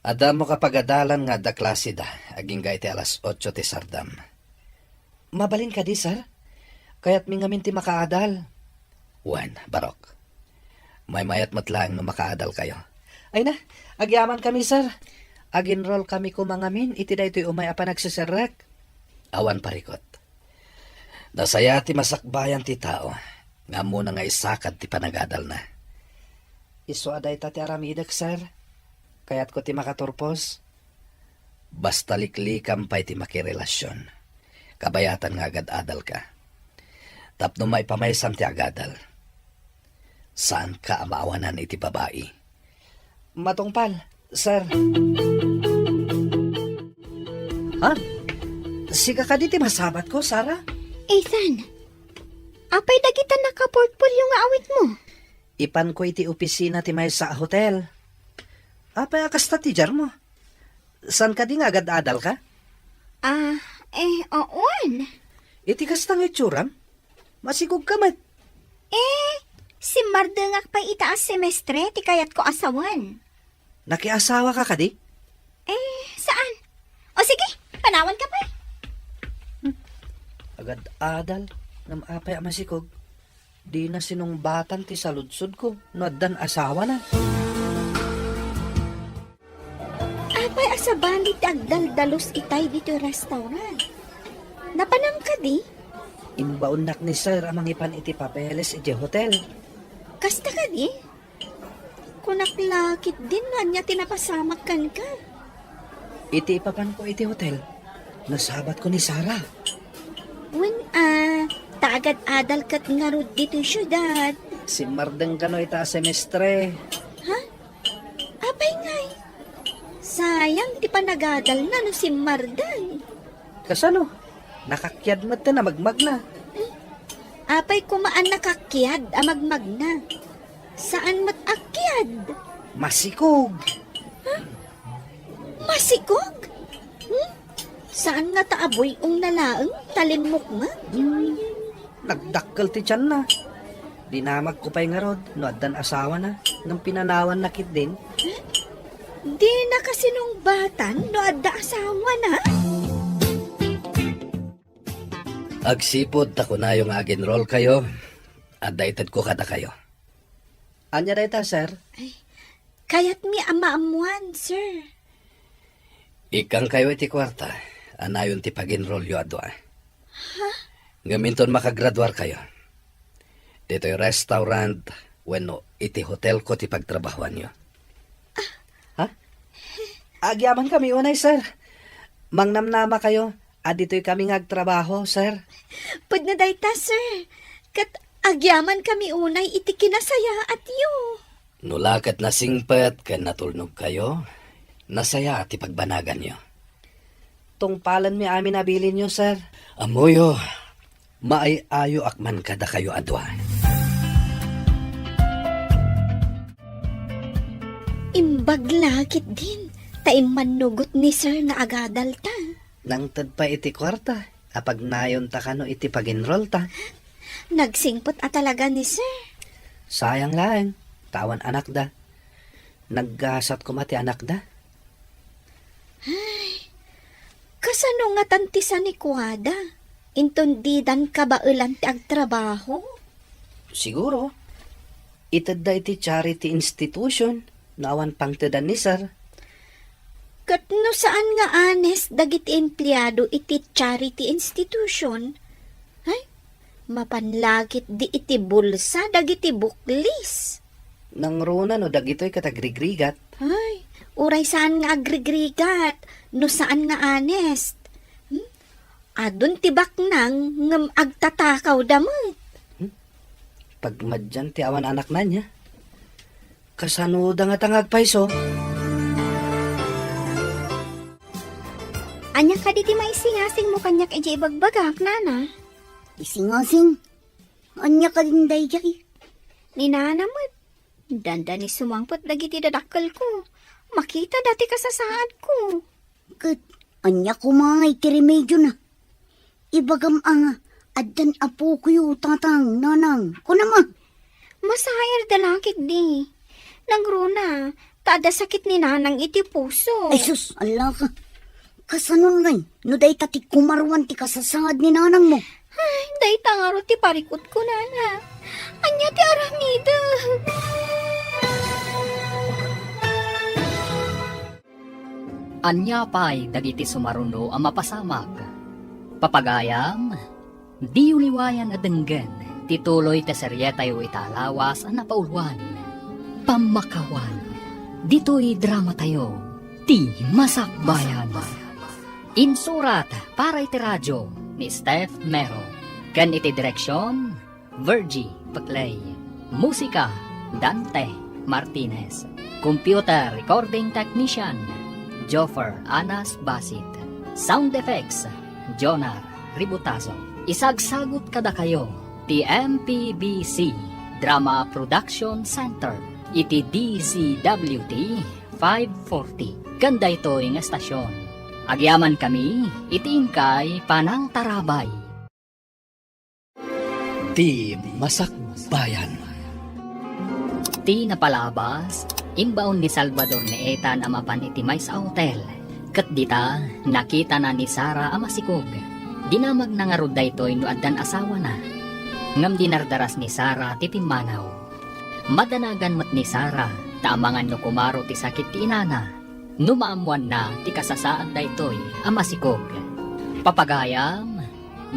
Adda ammo a pagadalan nga adda klaseda agingga iti alas otso ti sardam. Mabalin kadi, sir? Kayatmi ngamin ti makaadal. Wen, Barok. Maymayat met laeng no makaadalkayo. Ay na, agyamankami, sir. Ag-enrollkami koma ngamin iti daytoy umay a panagseserrek. Awan parikut. Nasayaat ti masakbayan ti tao nga ammona nga isakad ti panagadalna. Isu a dayta ti aramidek, sir. Kayatko ti makaturpos. Basta liklikam pay ti makirelasion. Kabayatan nga agad-adalka. Tapno maipamaysam ti agadal. Saanka a maawanan iti babai. Matungpal, sir. Ha? Sika kadi ti masabatko, Sarah? Ethan, apay dagita nakaportfolio nga awitmo? Ipanko iti opisina ti maysa a hotel. Apay a kasta ti diarmo? Saan kadi nga agad-adalka? Ah, eh, wen. Iti kasta nga itsuram? Masikogka met. Eh, simmardengak pay ita a semestre ti kayatko a sawen. Nakiasawaka kadi? Eh, saan? O sige, panawanka pay. Hmm. Agad-adal, ngem apay a masikog? Dina sinungbatan ti saludsodko no addan asawana. Apay a sabali ti agdaldalus itay ditoy restaurant? Napanam kadi? Imbaonnak ni sir a mangipan iti papeles idiay hotel. Kasta kadi? Kunak la ketdin no ania ti napasamak kenka. Iti ipapanko iti hotel, nasabatko ni Sarah. Wen a, ta agad-adal ket ngarud ditoy siudad. Simmardeng kano ita a semestre. Ha? Apay ngay? Sayang ti panagadalna no simmarday. Kasano? Nakakkiad met ti namagmagna. Apay koma a nakakkiad a magmagna? Saan met a kiad? Masikog. Masikog? Hmm? Saan nga ta abuy-ong na laeng ta limmukmeg? Hmm. Nagdakkel ti tianna. Dinamagko pay ngarud no addan asawana, ngem pinanawanna ketdin. Dina kasinungbatan no adda asawana? Agsipud ta kunayo nga ag-enrollkayo, adda itedko kadakayo. Ania dayta, sir? Ay, kayatmi a maammuan, sir. Ikkangkayo iti kuarta, a nayon ti pag-enrollyo a dua. Ha? Ngem inton makagraduarkayo, ditoy restaurant wenno iti hotelko ti pagtrabahoanyo. Ha? Agyamankami unay, sir. Mangnamnamakayo a ditoy kami nga agtrabaho, sir. Pudno dayta, sir. Ket agyamankami unay iti kinasayaatyo. No la ket nasingpet ken natulnogkayo, nasaya ti pagbanaganyo. Tungpalenmi amin a bilinyo, sir. Ammoyo, maay-ayoak man kadakayo a dua. Imbag la ketdin ta immannugot ni sir nga agadalta. Nangted pay iti kuarta a pagnayonta kano iti pag-enrollta. Nagsingpet a talaga ni sir. Sayang laeng, ta awan anakda. Naggasat koma ti anakda. Ay, kasano ngatan ti sanikuada? Inton didan kabaelan ti agtrabaho? Siguro, itedda iti charity institution no awan pangtedan ni sir. Ket no saan nga honest dagiti empleado iti charity institution, ay, mapan la ketdi iti bulsa dagiti buklis. Nangruna no dagitoy ket agrigrigat. Ay, uray saan nga agrigrigat, no saan nga honest. Hmm? Adun ti baknang ngem agtatakawda met. Hmm? Pagmadian ti awan anakna, ania? Kasanoda ngata nga agpayso? Ania kadi ti maisingasingmo kaniak idiay ibagbagak, nana? Isingasing? Ania kadin daydiay? Ni nana met. Dandani sumangpet dagiti dadakkelko. Makitada ti kasasaadko. Ket ania koma ngay ti remediona? Ibagam a nga, addan apokoyo, tatang, nanang. Kunam a. Masairda la ketdi. Nangruna, ta adda sakit ni nanang iti puso. Ay sus, allaka. Kasanon ngay, no dayta ti kumaruan ti kasasaad ni nanangmo? Ay, dayta ngarud ti parikutko, nana. Ania ti aramidek? Ania pay dagiti sumaruno a mapasamak? Papagayam, diyo liwayan a denggen ti tuloy ti serietayo ita a lawas a napauluan, Pammakawan. Ditoy dramatayo, ti Masakbayan. Insurat para iti radio ni Steph Mero, ken iti direksion, Virgie Peclay. Musika, Dante Martinez. Computer recording technician, Joffer Anas Basit. Sound effects, Jonar Ributazo. Isagsagut kadakayo ti M P B C Drama Production Center iti D Z W T five forty ken daytoy nga estasion. Agyamankami iti inkay panangtarabay. Ti Masakbayan. Ti napalabas, imbaon ni Salvador ni Ethan a mapan iti maysa a hotel, ket dita, nakitana ni Sara a masikog. Dinamagna ngarud daytoy no addan asawana. Ngem dinardaras ni Sara ti pimmanaw. Madanagan met ni Sara ta amangan no kumaro ti sakit ti inana. No maammoanna ti kasasaad daytoy a masikog. Papagayam,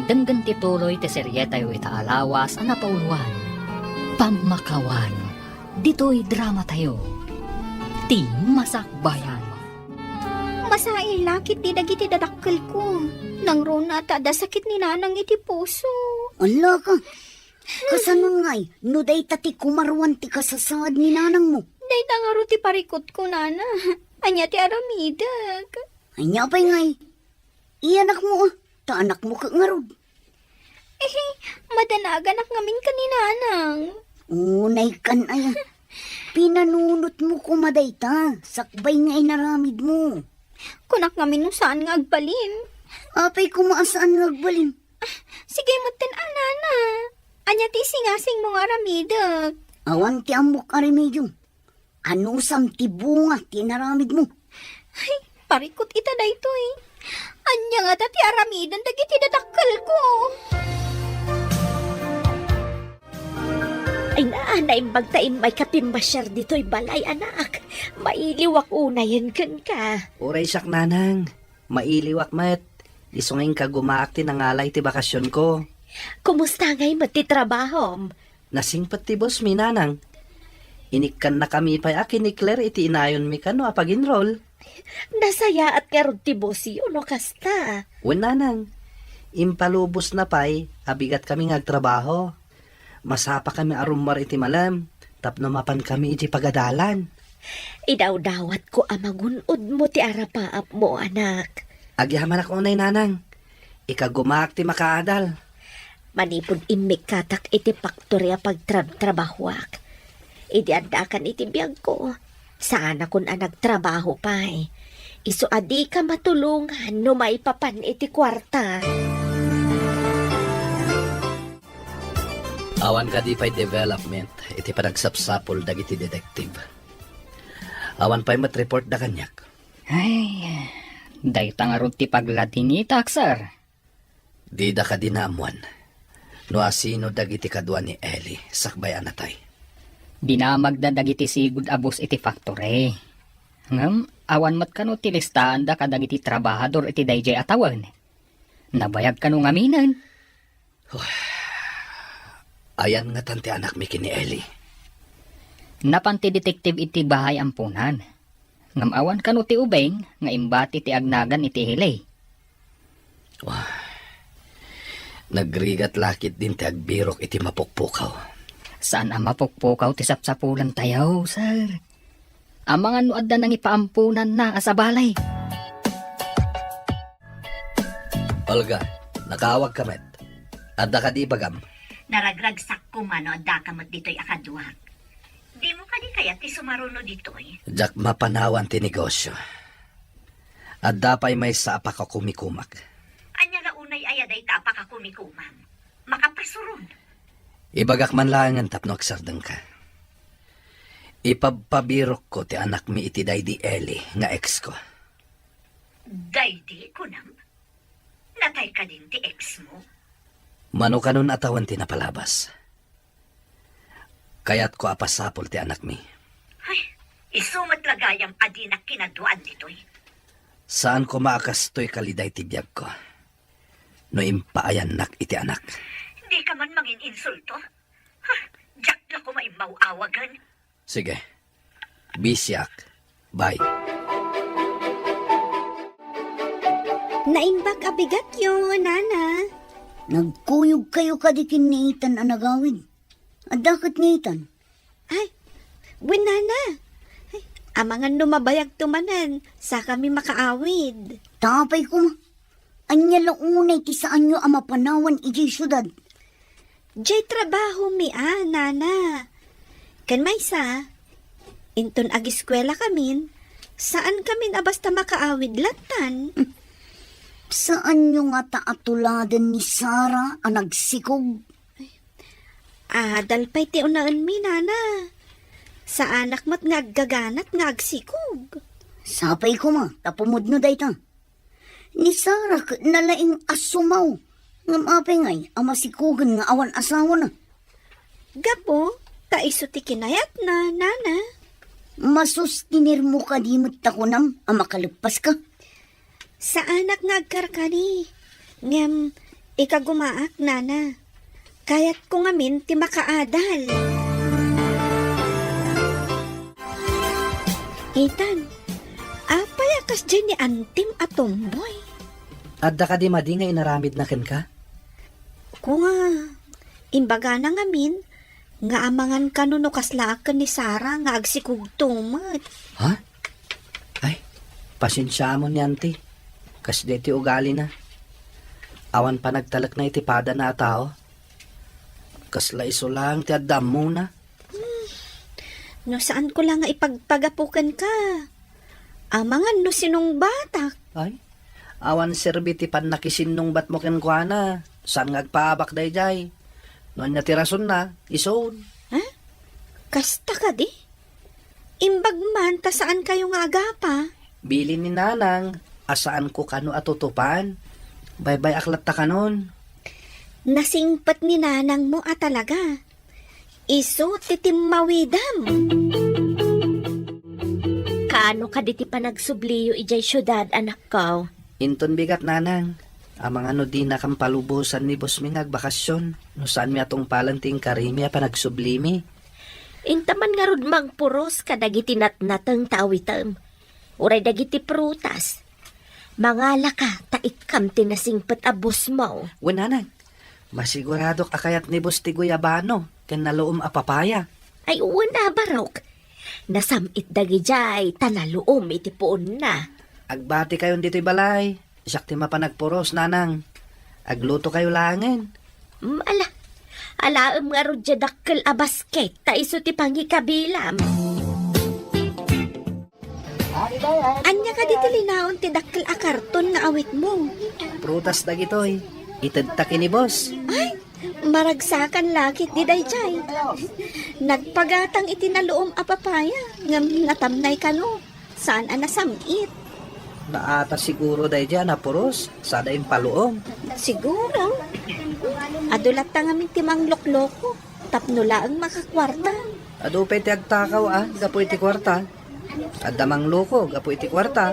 denggen ti tuloy ti serietayo ita a lawas a napauluan, Pammakawan. Ditoy dramatayo, ti Masakbayan. Masaillakit ti dagiti dadakkelko. Nangruna ta adda sakit ni nanang iti puso. Ala ka! Kasanon ngay, no dayta ti kumaruan ti kasasaad ni nanangmo? Dayta ngarud ti parikutko, nana. Ania ti aramidek? Ania pay ngay? Iyanakmo, ah. Ta anakmo ket ngarud. Eh, madanaganak ngamin ken ni Nanang. Unay kan aya. Pinanunotmo koma dayta, sakbay nga inaramidmo. Kunak ngamin no saan nga agbalin. Apay koma a saan nga agbalin? Sige metten a, Nana. Ania ti isingasingmo nga aramidek? Awan ti ammok a remedio. Anusam ti bunga ti inaramidmo? Ay, parikut ita daytoy. Ania ngata ti aramiden dagiti dadakkelko? Ay na, naimbag ta immayka pimmasiar ditoy balay, anak. Mailiwak unayen kenka. Uray siak, Nanang. Mailiwak met. Isu nga inka gumaak ti nangalay ti bakasionko. Kumusta ngay met ti trabahom? Nasingpet ti boss mi, Nanang. Inikkannakami pay a kinikler iti inayonmi kano a pag-enroll. Nasayaat ngarud ti boss yo no kasta. Wen, Nanang. Impalubosna pay a bigatkami nga agtrabaho. Masapakami a rummuar iti malem tapno mapankami iti pagadalan. Idawdawatko a magun-odmo ti arapaapmo, anak. Agyamanak unay, Nanang. Ikagumaak ti makaadal. Manipud immikkatak iti faktori a pagtrabtrabahoak. Idi addaakan iti biagko, saanakon a nagtrabaho pay. Isu a dika matulongan no maipapan iti kuarta. Awan kadi pay development iti panagsapsapul dagiti detective. Awan pay met report da kaniak. Ay, dayta ngarud ti pagladingitak, sir. Dida kadi naammuan no asino dagiti kadua ni Eli sakbay a natay. Dinamagda dagiti sigud a boss iti factory. Ngem awan met kano ti listaanda kadagiti trabahador iti daydiay a tawen. Nabayag kano ngaminen? Ayan ngatan ti anakmi ken ni Eli? Napan ti detective iti bahay ampunan. Ngem awan kano ti ubing nga imbati ti agnagan iti ili. Wah, nagrigat la ketdin ti agbirok iti mapukpukaw. Saan a mapukpukaw ti sapsapulantayo, sir. Amangan no adda nangipaampunanna a sabali. Olga, nakaawagka met. Adda kadi ibagam? Naragragsak koma no addaka met ditoy a kaduak. Dimo kadi kayat ti sumaruno ditoy? Diak mapanawan ti negosio. Adda pay maysa a pakakumikumak. Ania la unay aya dayta a pakakumikumam? Makapasuron. Ibagak man laengen tapno agsardengka. Ipabpabirokko ti anakmi iti daydi Eli nga exko. Daydi, kunam? Natay kadin ti exmo? Mano kanon a tawen ti napalabas? Kayatko a pasapul ti anakmi. Ay, isu met la gayam a dinak kinaduaan ditoy. Saan koma a kastoy kaliday ti biagko no impaayannak iti anak. Dika man mangin-insulto? Ha, diak la koma immaw-awagen. Sige. Bisiak. Bye. Naimbag a bigatyo, Nana. Nagkuyogkayo kadi ken ni Ethan a nagawid? Adda ket ni Ethan? Ay, wen, Nana. Ay, amangan no mabayagto manen, sakami makaawid. Apay koma. Ania la unay ti saanyo a mapanawan idiay siudad? Diay trabahomi a, Nana. Ken maysa, inton ageskuelakamin, saankamin a basta makaawid lattan. Saanyo ngata a tuladen ni Sara a nagsikog? Adal pay ti unaenmi, Nana. Saanak met nga aggaganat nga agsikog. Sapay koma ta pumudno dayta. Ni Sara ket nalaing a sumaw. Ngem apay ngay a masikogen nga awan asawana? Gapu ta isu ti kinayatna, Nana. Masustinermo kadi met ta kunam a makaleppaska? Saanak nga agkarkari, ngem ikagumaak, Nana. Kayatko ngamin ti makaadal. Ethan, apay a kasdiay ni antim a tomboy? Adda kadi madi nga inaramidna kenka? Kunam, imbagana ngamin nga amangan kano no kaslaak ken ni Sara nga agsikogto met. Ha? Ay, Pasensiamon ni Auntie. Kasdiay ti ugalina. Awan panagtalekna iti padana a tao. Kasla isu laeng ti adda ammona. No saanko la nga ipagpagapu kenka, amangan no sinungbatak. Ay, awan serbi ti pannakisinnungbatmo kenkuana. Saan nga agpaabak daydiay? No ania ti rasonna, isun. Ha? Kasta kadi? Imbag man ta saankayo nga agapa. Bilin ni Nanang a saanko kano a tutupan. Baybay-ak latta kanon. Nasingpet ni Nanangmo a talaga. Isu ti timmawidem. Kaano kadi ti panagsubliyo idiay siudad, anakko? Inton bigat, Nanang. Amangan no dinakam palubosan ni bossmi nga agbakasyon no saanmi a tungpalen ti inkarimi a panagsublimi. Inta man ngarud mangpuros kadagiti natnateng ta awitem, uray dagiti prutas. Mangalaka ta ikkam ti nasingpet a bossmo. Wen, Nanang, masiguradok a kayat ni boss ti guyabano ken naluom a papaya. Ay, wen a, Barok. Nasam-it dagidiay ta naluom iti puonna. Agbatikayon ditoy balay. Siak ti mapan agpuros, Nanang. Aglutokayo laengen. Mm, ala. Alaem ngarud diay dakkel a basket ta isu ti pangikabilam. Ania kadi ti linaon ti dakkel a karton nga awitmo? Prutas dagitoy. Itedta ken ni boss. Ay, maragsakan la ketdi daydiay. Nagpagatang iti naluom a papaya ngem natamnay kano. Saan a nasam-it. Naata siguro daydiay a napuros, sada impaluom. Siguro. Adu latta ngamin ti manglokloko tapno laeng makakuarta. Adu pay ti agtakaw a gapu iti kuarta. Adda mangluko gapu iti kuarta.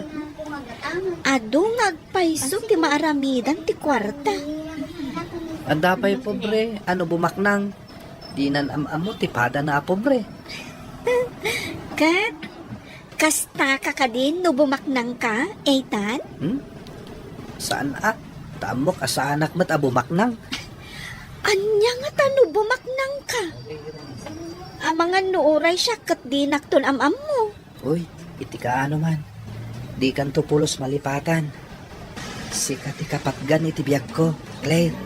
Adu nga agpayso ti maaramidan ti kuarta. Adda pay pobre a no bumaknang. Dinan am-ammo ti padana a pobre. Ket kastaka kadin no bumaknangka, Ethan? Hmm? Saan a? Ta ammok a saanak met a bumaknang. Ania ngata no bumaknangka? Amangan no uray siak ket dinakton am-ammo. Uy, iti kaano man. Dikanto pulos malipatan. Sika ti kapatgan iti biagko, Claire.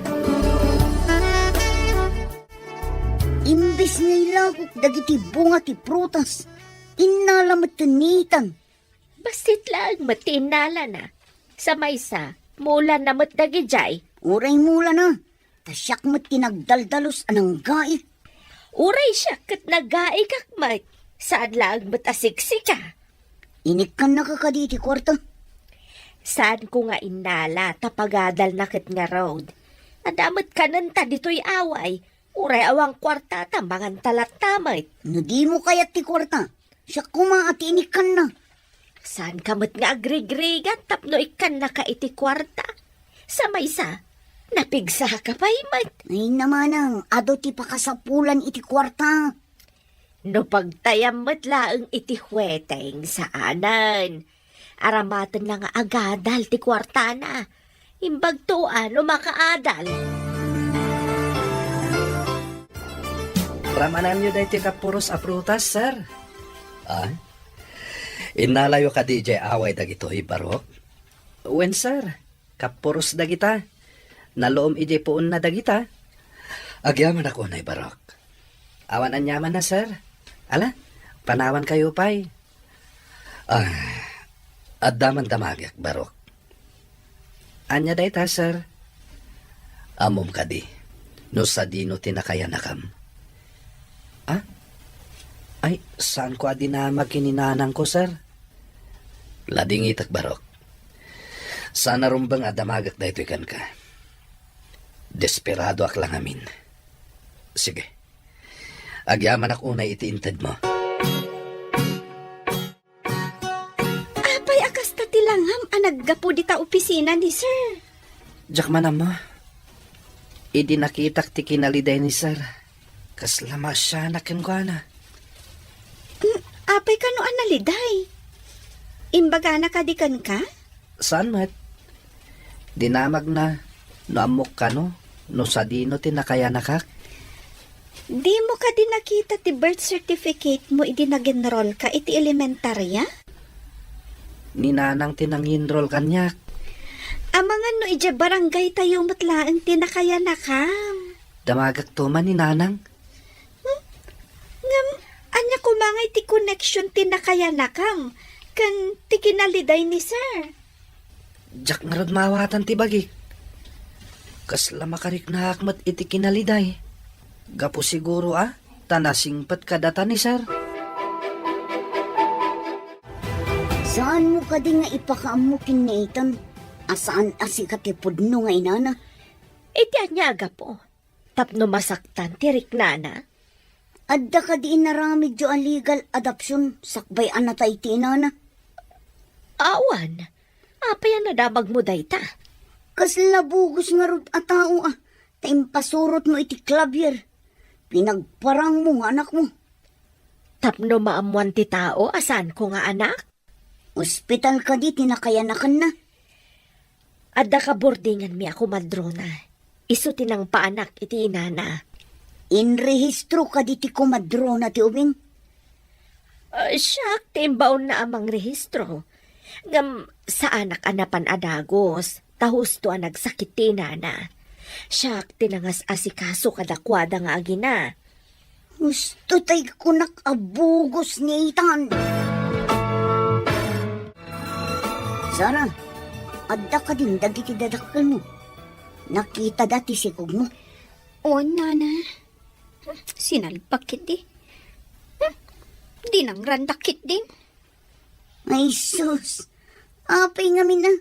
Imbes nga ilakok dagiti bunga ti prutas, innala met ni Ethan. Bassit laeng met ti innalana. Sa maysa, mulana met dagidiay. Uray mulana, ta siak met ti nagdaldalus a nanggaik. Uray siak ket nagaikak met, saan laeng met a siksika. Inikkannaka kadi iti kuarta? Saanko nga innala ta pagadalna ket ngarud. Adda met kanenta ditoy away. Uray awan kuarta ta manganta latta met. No dimo kayat ti kuarta, siak koma a ti inikkanna. Saanka met nga agrigrigat tapno ikkannaka iti kuarta. Sa maysa, napigsaka pay met. Ay, namanang, adu ti pakasapulan iti kuarta. No pagtayam met laeng iti hueteng, saanen. Aramatenna nga agadal ti kuartana. Imbagto a no makaadal. Ramananyo daytoy kapuros a prutas, sir. Ah? Innalayo kadi idiay away dagitoy, Barok? Wen, sir. Kapuros dagita. Naluom idiay puonna dagita. Agyamanak unay, Barok. Awan aniamanna, sir. Ala, panawankayo pay. Ah, adda man damagek, Barok. Ania dayta, sir? Ammom kadi no sadino ti nakayanakam? Ah? Ay, saanko a dinamag ken ni nanangko, sir. Ladingitek, Barok. Saan a rumbeng a damagek daytoy kenka. Desperadoak la ngamin. Sige. Agyamanak unay iti intedmo. Apay a kasta ti langam a naggapu dita opisina ni Sir? Diak man ammo. Idi nakitak ti kinaliday ni Sir, kasla maasianak kenkuana. Mm, apay kano a naliday? Imbagana kadi kenka? Saan met? Dinamagna no ammok kano, no sadino ti nakayanakak. Dimo kadi nakita ti birth certificate mo idi nag-enroll ka iti elementarya? Ni Nanang ti nanginrol kaniak. Amangan no idiay barangay tayo met laeng ti nakayanakam. Damagakto man ni Nanang. Hmm? Ngem, ania koma ngay ti connection ti nakayanakam ken ti kinaliday ni Sir? Diak ngarud maawatan ti bagik. Kasla makariknaak met iti kinaliday. Gapu siguro a, ta nasingpet kadata ni Sir. Saanmo kadi nga ipakaammo ken ni Ethan a saan a sika ti pudno nga inana? Iti ania a gapu? Tapno masaktan ti riknana? Adda kadi inaramidyo a legal adoption sakbay a natay ti inana? Awan. Apay a nadamagmo dayta? Kasla bugos ngarud a tao a, ta impasurotmo iti klabier. Pinagparangmo nga anakmo. Tapno maammuan ti tao a saanko nga anak? Ospital kadi ti nakayanakanna? Adda kaburdinganmi a komadrona. Isu ti nangpaanak iti inana. Inrehistro kadi ti komadrona ti ubing? Ah, siak ti imbaonna a mangrehistro. Ngem saanak a napan a dagus, ta husto a nagsakit ti inana. Siak ti nangas-asikaso kadakuada nga agina. Husto tay kunak a bugos ni Ethan. Sara, adda kadin dagiti dadakkelmo? Nakitada ti sikogmo? Wen, Nana. Sinalbak ketdi. Hmm, dinangrandak ketdi. Ay, sus. Apay ngamin a,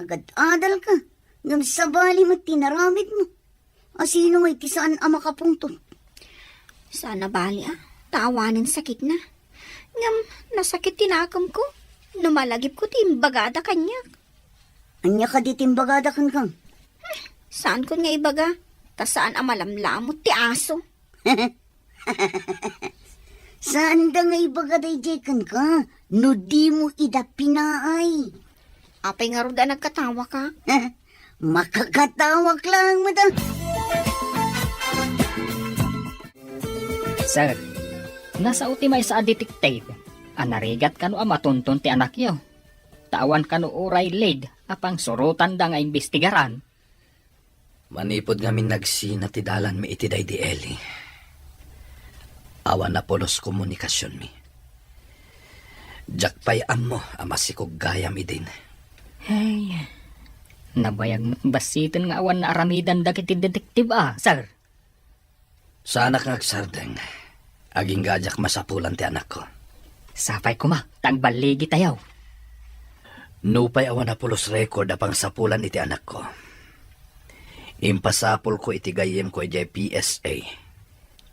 agad-adalka. Ngem sabali met ti naramidmo. A sino ngay ti saan a makapungtot? Saan a bali a, ta awanen sakitna. Ngem nasakit ti nakemko no malagipko ti imbagada kaniak. Ania kadi ti imbagada kenka? Saankon nga ibaga, ta saan a malamlamot ti aso. Saanda nga ibaga daydiay kenka no dimo ida pinaay. Apay ngarud a nagkatawaka? Makakatawak laeng met a. Sir, nasao ti maysa a detective a narigat kano a matunton ti anakyo. Ta awan kano uray lead a pangsurotanda nga imbestigaran. Manipud ngamin nagsina ti dalanmi iti daydi Eli, awan a pulos komunikasionmi. Diak pay ammo a masikog gayam idin. Ay, nabayag met bassiten nga awan naaramidan dagiti detektiba, sir. Saanak nga agsardeng, agingga a diak masapulan ti anakko. Sapay koma, ta agballigitayo. Nupay awan a pulos record a pangsapulan iti anakko, impasapulko iti gayyemko idiay P S A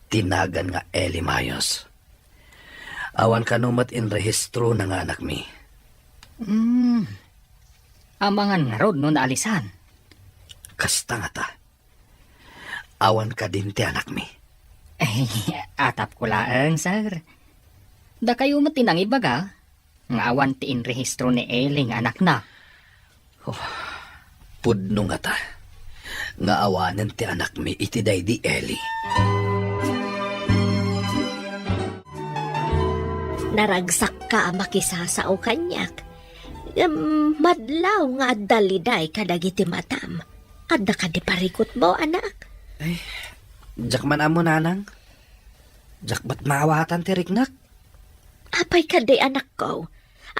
ti nagan nga Eli Mayos. Awan kano met inrehistrona nga anakmi. Hmm. Amangan ngarud no naalisan? Kasta ngata. Awan kadin ti anakmi? Ay, atapko laeng, sir. Dakayo met ti nangibaga nga awan ti inrehistro ni Eli nga anakna. Oh, pudno ngata nga awanen ti anakmi iti daydi Eli. Naragsakka a makisasao kaniak. Ngem madlaw nga adda liday kadagiti matam. Adda kadi parikutmo, anak? Ay, diak man ammo, nanang. Diak met maawatan ti riknak. Apay kadi, anakko?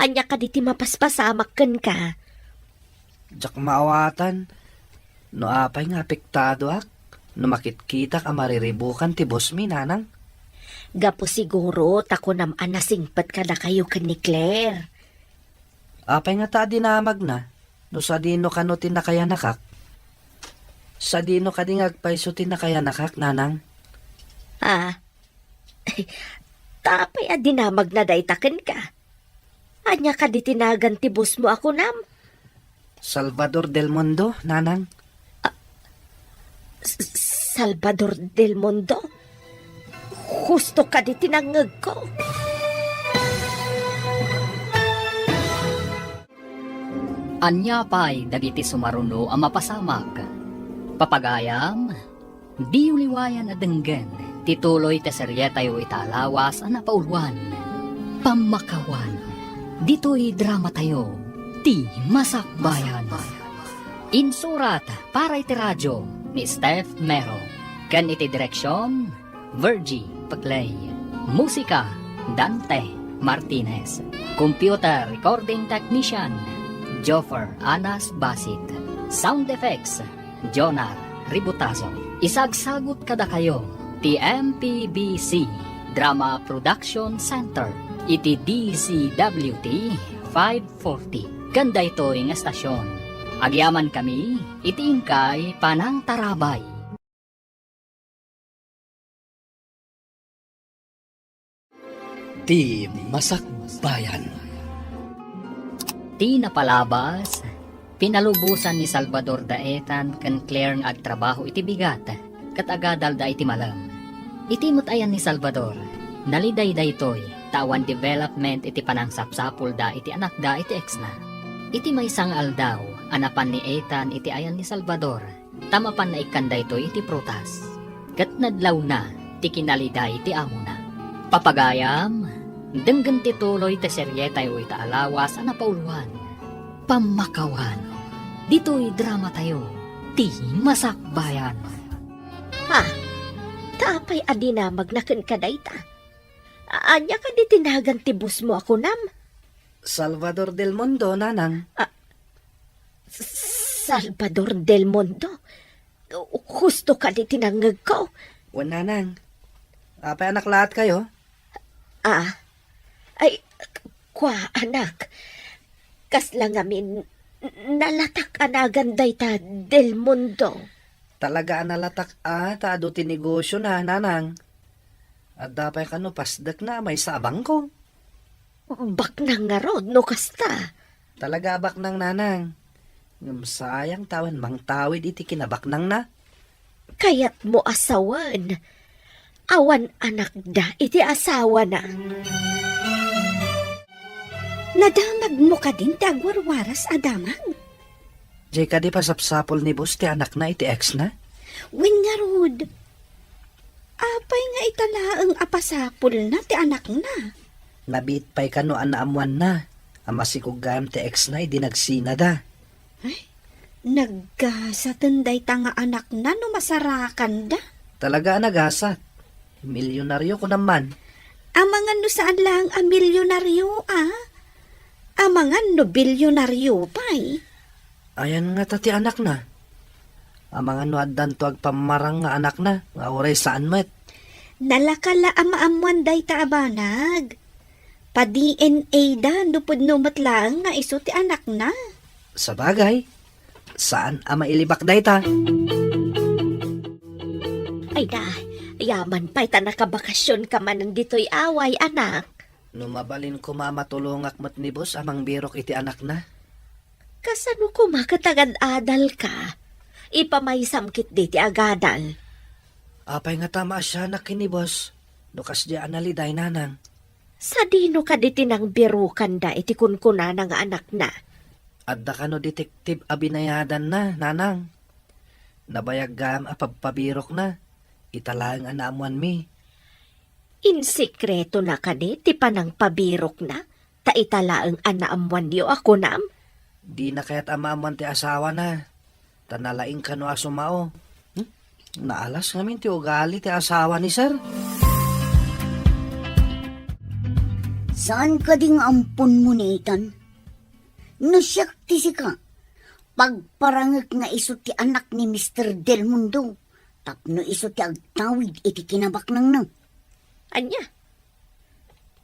Ania kadi ti mapaspasamak kenka? Diak maawatan no apay nga apektadoak no makitkitak a mariribukan ti bosmi, nanang. Gapu siguro ta kunam a nasingpet kadakayo ken ni Claire. Apay ngata a dinamagna no sadino kano ti nakayanakak? Sadino kadi nga agpayso ti nakayanakak, nanang? Ah, ta apay a dinamagna dayta kenka? Ania kadi ti nagan ti bosmo a kunam? Salvador del Mundo, nanang. Ah, S-, Salvador del Mundo? Husto kadi ti nangngegko. Ania pay dagiti sumaruno a mapasamak? Papagayam, diyo liwayan a denggen ti tuloy ti serietayo ita a lawas a napauluan, Pammakawan. Ditoy dramatayo, Ti Masakbayan. Insurat para iti radyo ni Steph Mero. Ken iti direksyon, Virgie Peclay. Musika, Dante Martinez. Computer recording technician, Joffer Anas Basit. Sound effects, Jonar Ributazo. Isagsagut kadakayo ti M P B C Drama Production Center iti D Z W T five forty. Ken daytoy nga estasion, agyamankami iti inkay panangtarabay. Ti Masakbayan. Ti napalabas, pinalubosan ni Salvador da Ethan ken Claire nga agtrabaho iti bigat ket agadalda iti malem. Iti met ayan ni Salvador, naliday daytoy ta awan development iti panangsapsapulda iti anakda iti eksna. Iti maysa nga aldaw a napan ni Ethan iti ayan ni Salvador, ta mapanna ikkan daytoy iti prutas. Ket nadlawna ti kinaliday ti amona. Papagayam, denggen ti tuloy ti serietayo ita a lawas a napauluan, Pammakawan. Ditoy dramatayo, Ti Masakbayan. Ha? Ta apay a dinamagna kenka dayta? Ania kadi ti nagan ti boss mo a kunam? Salvador Del Mundo, nanang. Ah, Salvador Del Mundo? Husto kadi ti nangngegko? Wen, nanang. Apay a naklaatkayo? Ah, ay, kua, anak. Kasla ngamin, nalatak a nagan dayta Del Mundo. Talaga a nalatak a, ta adu ti negosiona, nanang. Adda pay kano pasdekna a maysa a bangko. Baknang ngarud no kasta. Talaga a baknang, nanang. Ngem sayang ta awan mangtawid iti kinabaknangna. Kayatmo a sawen, awan anakda iti asawana. Nadamagmo kadin ti agwarwaras a damag? Jay kadi pasapsapul ni boss ti anakna iti ex-na? Wen ngarud, apay nga ita laeng a pasapulna ti anakna? Nabiit pay kano a naammoanna a masikog gayam ti ex-na idi nagsinada. Ay, naggasaten dayta nga anakna no masarakanda. Talaga a nagasat. Milyonaryo kunam man. Amangan no saan laeng a milyonaryo, a? Amangan no bilyonaryo pay. Ayan ngata ti anakna. Amangan no addanto agpammarang nga anakna, nga uray saan met. Nalaka la a maammoan dayta a banag. Pa-D N A da no pudno met laeng nga isu ti anakna. Sabagay, saan a mailibak dayta. Ay da, yaman pay ta nakabakasionka manen ditoy away, anak. No mabalin koma a matulongak met ni boss a mangbirok iti anakna. Kasano koma ket agad-adalka? Ipamaysam ketdi ti agadal. Apay ngata maasianak ken ni boss no kasdiay a naliday, nanang? Sadino kadi ti nangbirokanda iti kunkunana nga anakna? Adda kano detektif a binayadanna, nanang? Nabayag gayam a pagpabirokna, ita laeng a naammoanmi. Insekretona kadi ti panangpabirokna, ta ita laeng a naammoanyo a kunam? Dina kayat a maammoan ti asawana, ta nalaing kano a sumao. Hmm? Naalas ngamin ti ugali ti asawa ni Sir. Saan kadi nga amponmo ni Ethan? No siak ti sika, pagparangek nga isu ti anak ni Mister Del Mundo, tapno isu ti agtawid iti kinabaknangna. Ania?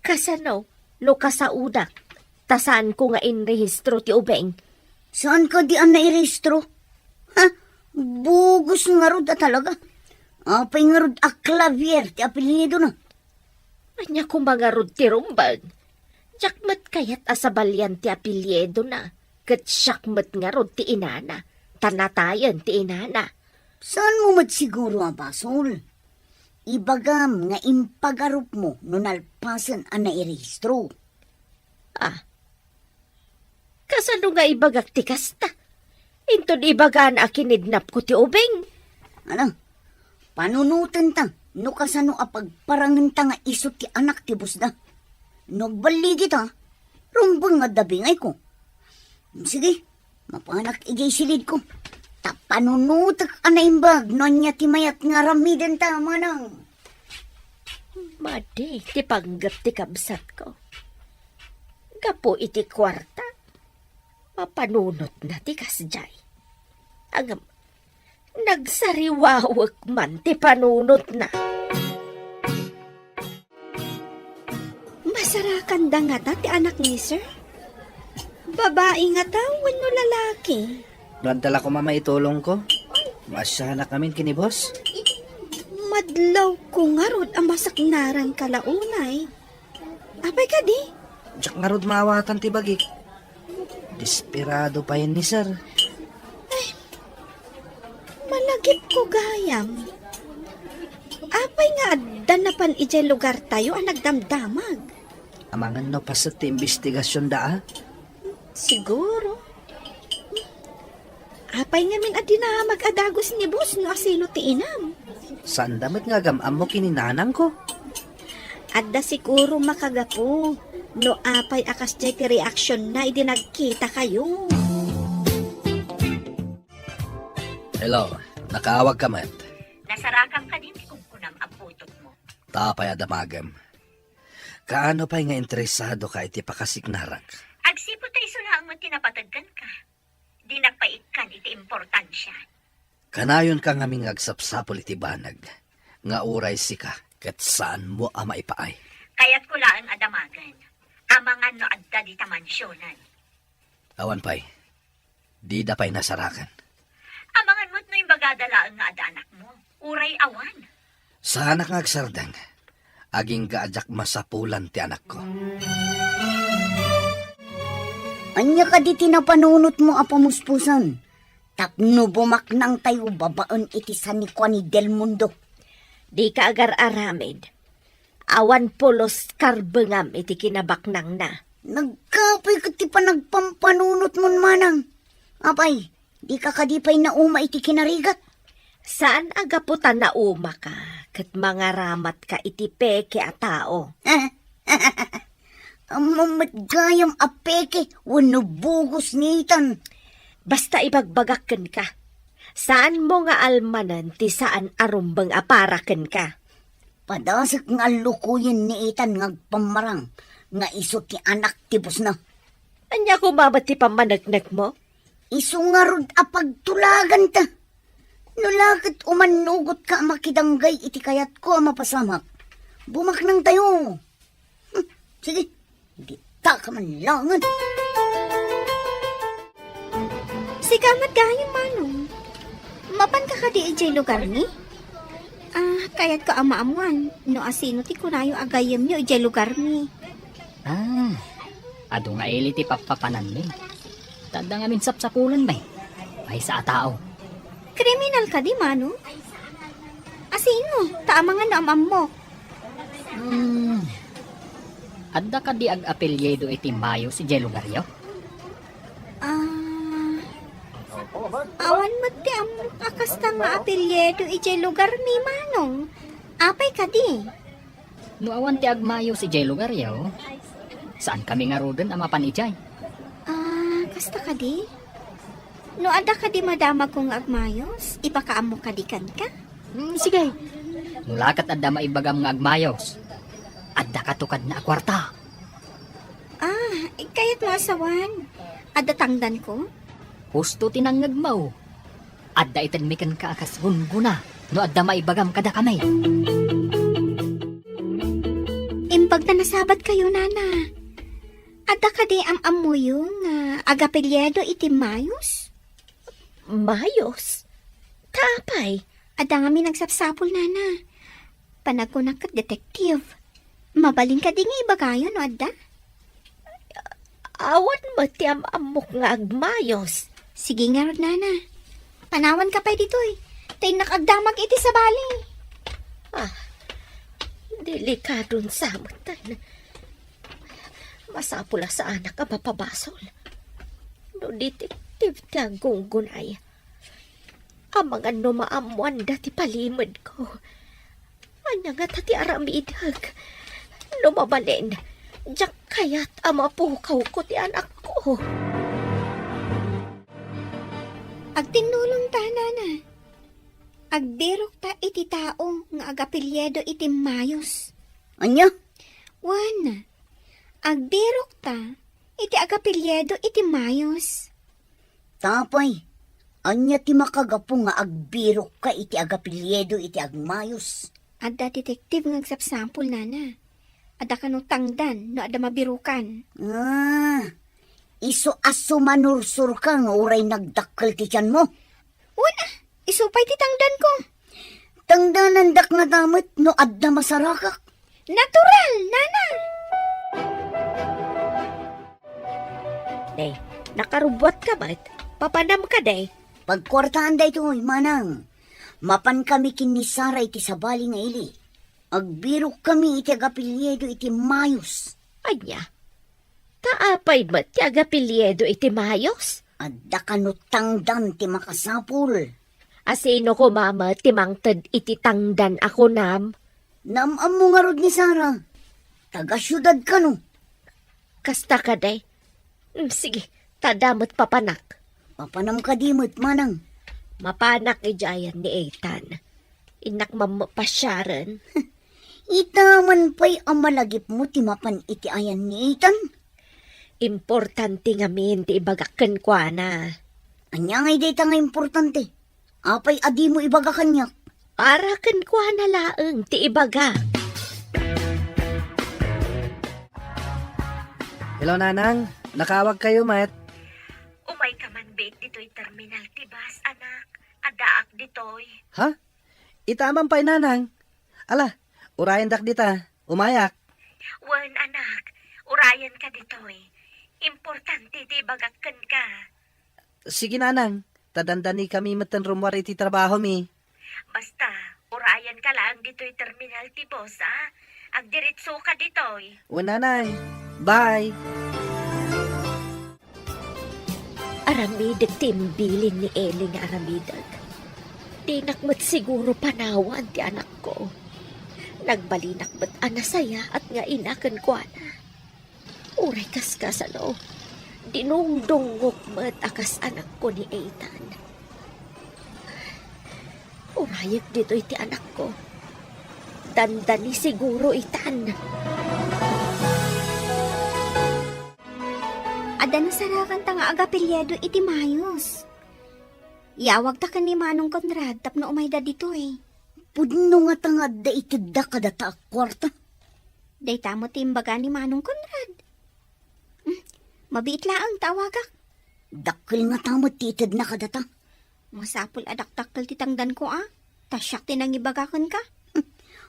Kasano no kasaodak, ta saanko nga inrehistro ti ubing? Saan kadi a nairehistro? Ha? Bogus ngarud a talaga. Apay ngarud a Clavier ti apelyidona? Ania koma ngarud ti rumbeng? Diak met kayat a sabalian ti apelyidona, ket siak met ngarud ti inana, ta natayen ti inana. Saanmo met siguro a basol? Ibagam nga impagarupmo no nalpasen a nairehistro. Ah, kasano nga ibagak ti kasta? Inton ibagana a kinidnapko ti ubing? Ano? Panunotenta no kasano a pagparangenta nga isu ti anak ti bossda. No agballigita, rumbeng nga adda bingayko. Sige, mapanak idiay silidko. Ta panunotek a naimbag no ania ti mayat nga aramidenta, manang. Madi ti panggep ti kabsatko. Gapu iti kuarta, mapanunotna ti kasdiay. Ngem, nagsariwawek man ti panunotna. Masarakanda ngata ti anak ni Sir? Babai ngata wenno lalaki? Nagdala ko, Mama, itulongko. Maasianak amin ken ni Boss. Madlawko ngarud a masaknaranka la unay. Apay kadi? Diak ngarud maawatan ti bagik. Desperado pay ni Sir. Ay, malagipko gayam. Apay nga adda napan idiay lugartayo a nagdamdamag? Amangan no paset ti imbestigasionda, a? Siguro. Apay ngamin a dinamag a dagus ni Boss no asino ti inam? Saanda met nga agam-ammo ken ni nanangko. Adda siguro makagapu no apay a kasdiay ti reaksionna idi nagkitakayo. Hello, nakaawagka met. Nasarakam kadin ti kunkunam a putotmo. Ta apay a damagem? Kaano pay nga interesadoka iti pakasiknarak? Agsipud ta isu laeng met ti napateg kenka. Dinak pay ikkan iti importansia. Kanayonka ngamin nga agsapsapul iti banag nga uray sika ket saanmo a maipaay. Kayatko laeng a damagen. Amangan no adda dita mansionen. Awan pay. Dida pay nasarakan. Amangan met no imbagada laeng nga adda anakmo. Uray awan. Saanak nga agsardeng. Agingga a diak masapulan ti anakko. Ania kadi ti napanunotmo a pamuspusan? Tapno bumaknangtayo babaen iti sanikua ni Del Mundo. Dika agar-aramid. Awan pulos karbengam iti kinabaknangna. Nagkapoy ket ti panagpampanunotmon, manang. Apay, dika kadi pay nauma iti kinarigat? Saan a gapu ta naumaka ket mangaramatka iti peke a tao. Ammom met gayam a peke wenno bugos ni Ethan. Basta ibagbagak kenka, saanmo nga almanen ti saan a rumbeng a para kenka. Padasek nga allukoyen ni Ethan nga agpammarang nga isu ti anak ti bossna. Ania koma met ti pammaneknekmo? Isu ngarud a pagtulaganta. No la ket umannugotka a makidanggay iti kayatko a mapasamak, bumaknangtayo. Hmm, sige, dita ka man langen. Sika met gayam, Manong. Mapanka kadi idiay lugarmi? Ah, kayatko a maammuan no asino ti kunayo a gayyemyo idiay lugarmi. Ah, adu nga ili ti pappapananmi. Ta adda ngamin sapsapulanmi. Maysa a tao. Kriminal kadi, Manong? Asino? Ta amangan no am-ammok. Hmm. Adda kadi ag-apelyido iti Mayos idiay lugaryo? Ah, awan met ti ammok a kasta nga apelyido idiay lugarmi, Manong. Apay kadi? No awan ti agmayos idiay lugaryo, saankami ngaruden a mapan idiay. Ah, kasta kadi? No adda kadi madamagko nga agmayos, ipakaammo kadi kenka? Hmm, sige. No la ket adda maibagam nga agmayos, adda kato kadna a kuarta. Ah, kayatmo a sawen? Adda tangdanko? Husto ti nangngegmo. Adda itedmi kenka a kas gunggona no adda maibagam kadakami. Imbag ta nasabatkayo, Nana. Adda kadi am-ammoyo nga agapelyido iti Mayos? Mayos? Ta apay? Adda ngamin agsapsapul, Nana. Panagkunak ket detective. Mabalin kadi nga ibagayo no adda? Awan met ti am-ammok nga agmayos. Sige ngarud, Nana. Panawanka pay ditoy. Ta innak agdamag iti sabali. Ah, delikadon sa met. Masapul a saanak a mapabasol. No detective ti aggunggunay, amangan no maammoanda ti palimedko. Ania ngata ti aramidek? No mabalin, diak kayat a mapukawko ti anakko. Agtinnulongta, nana. Agbirokta iti tao nga agapelyido iti Mayos. Ania? Wen, agbirokta iti agapelyido iti Mayos. Apay, ania ti makagapu nga agbirokka iti agapelyido iti Agmayos? Adda detektif nga agsapsapul, nana. Adda kano tangdan no adda mabirokan. Ah, isu a sumanursurka nga uray nagdakkel ti tianmo? Wen a, isu pay ti tangdanko. Tangdanandak ngata met no adda masarakak. Natural, nana! Day, nakarubbuatka met. Papanam kadi? Pagkuartaan daytoy, manang. Mapankami ken ni Sara iti sabali nga ili. Agbirokkami iti agapelyido iti Mayos. Ania? Ta apay met ti agapelyido iti Mayos? Adda kano tangdan ti makasapul. A sino koma met ti mangted iti tangdan a kunam? Naam-ammo ngarud ni Sara. Taga-siudad kano. Kasta kadi? Mm, sige, ta adda met papanak. Papanam kadi met, manang? Mapanak idiay ayan ni Ethan. Innak mammo pasiaren. Ita man pay a malagipmo ti mapan iti ayan ni Ethan? Importante ngamin ti ibagak kenkuana. Ania ngay dayta nga importante? Apay a dimo ibaga kaniak? Para kenkuana laeng ti ibaga. Hello, Nanang. Nakaawag kayo, met? Umayka man biit ditoy terminal ti bus, anak. Addaak ditoy. Ha? Ita man pay, Nanang. Ala, urayendak dita. Umayak. Wen, anak. Urayenka ditoy. Importante ti ibagak kenka. Sige, Nanang. Ta dandanikami metten rummuar iti trabahomi. Basta, urayenka laeng ditoy terminal ti bus, a? Agdiretsoka ditoy. Wen, Nanang. Bye. Aramidek ti imbilin ni Eli nga aramidek. Dinak met siguro panawan ti anakko. Nagbalinak met a nasayaat nga ina kenkuana. Uray kaskasano, dinungdungngok met a kas anakko ni Ethan. Urayek ditoy ti anakko. Dandani siguro itan. Adda nasarakanta nga agapelyido iti Mayos. Iawagta ken ni Manong Conrad tapno umayda ditoy. Pudno ngata nga adda itedda kadata a kuarta. Dayta met ti imbaga ni Manong Conrad. Hmm, mabiit laeng ta awagak. Dakkel ngata met ti itedna kadata. Masapul a dakdakkel ti tangdanko, a. Ta siak ti nangibaga kenka.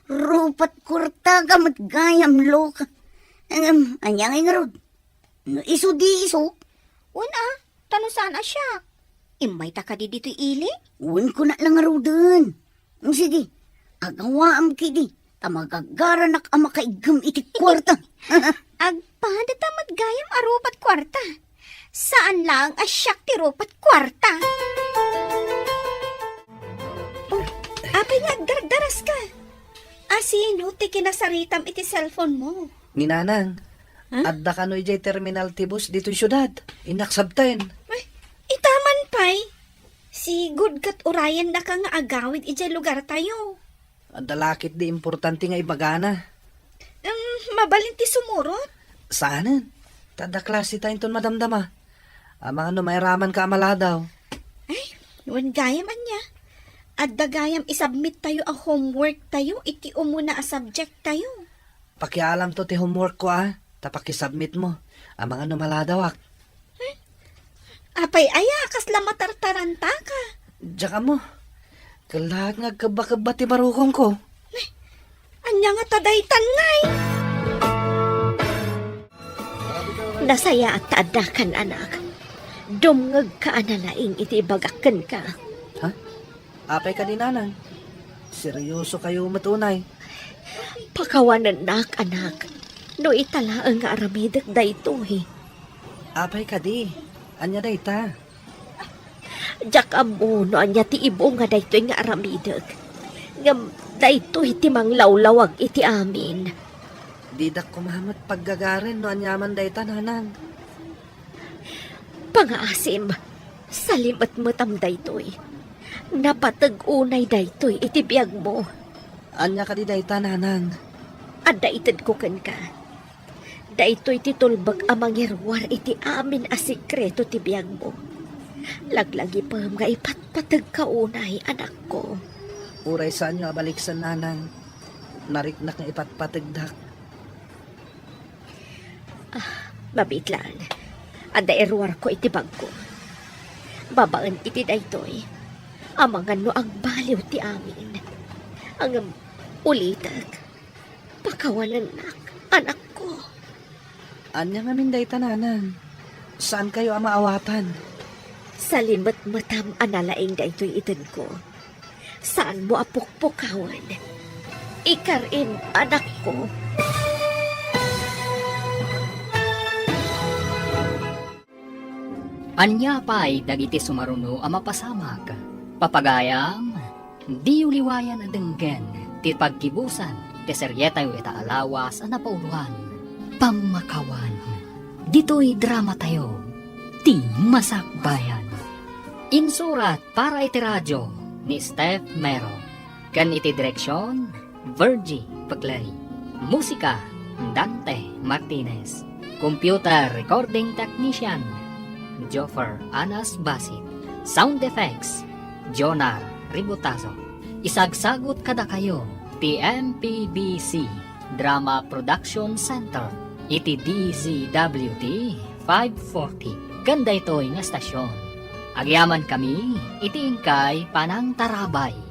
Rupat kuarta ka met gayam, loka. Ngem, ania ngay ngarud? No isu di isu? Wen a, ta no saan a siak. Immayta kadi ditoy ili? Wen, kuna la ngaruden. Sige, agawaam kidi, ta magagaranak a makaiggem iti kuarta. Agpadata met gayam a rupat kuarta. Saan laeng a siak ti rupat kuarta. Oh, apay nga agdardaras ka? A sino ti kinasaritam iti cellphone mo? Ni Nanang. Ha? Adda kano idiay terminal ti bus ditoy siudad. Innak sabten. Ay, ita man pay. Sigud ket urayennaka nga agawid idiay lugartayo. Adda la ketdi importante nga ibagana. Em, mabalin ti sumurot? Saanen. Ta adda klaseta inton madamdama. Amangan no mairamanka a maladaw. Ay, wen gayam ania. Adda gayam isubmit tayo a homework tayo iti umuna a subject tayo. Pakialamto ti homework ko, a, ta pakisubmit mo. Amangan no maladawak. Apay aya, kasla matartarantaka? Diak ammo. Kellaat nga agkebba-kebba ti barukongko. Ania ngata daytan ngay? Nasayaat ta addakan, anak. Dumngegka a nalaing iti ibagak kenka. Ha? Apay kadi, Nanang? Seryoso kayo met unay. Pakawanennak, anak, no ita laeng nga aramidek daytoy. Apay kadi? Ania dayta? Diak ammo no ania ti ibunga daytoy nga aramidek. Ngem daytoy ti manglawlawag iti amin. Didak koma met paggagaren no aniaman dayta, Nanang. Pangaasim, Salimetmetam daytoy. Napateg unay daytoy iti biagmo. Ania kadi dayta, nanang? Adda itedko kenka. Daytoy ti tulbek a mangiruar iti amin a sekreto ti biagmo. Laglagipem nga ipatpategka unay, anakko. Uray saanyo a baliksen, nanang, nariknak nga ipatpategdak. Ah, mabiit laeng. Adda iruarko iti bagko. Babaen iti daytoy, amangan no agbaliw ti amin. Ngem ulitek, pakawanennak, anakko. Ania ngamin dayta, nanang? Saankayo a maawatan? Salimetmetam a nalaing daytoy itedko. Saanmo a pukpukawen. Ikarim, anakko. Ania pay dagiti sumaruno a mapasamak? Papagayam, diyo liwayan a denggen ti paggibusan ti serietayo ita a lawas a napauloan, Pammakawan. Ditoy dramatayo, ti Masakbayan. Insurat para iti radio ni Steph Mero, ken iti direksion, Virgie Pecleri. Musika, Dante Martinez. Computer recording technician, Joffer Anas Basit. Sound effects, Jonar Ributazo. Isagsagut kadakayo ti M P B C Drama Production Center iti D Z W T five forty ken daytoy nga stasyon. Agyamankami iti inkay panangtarabay.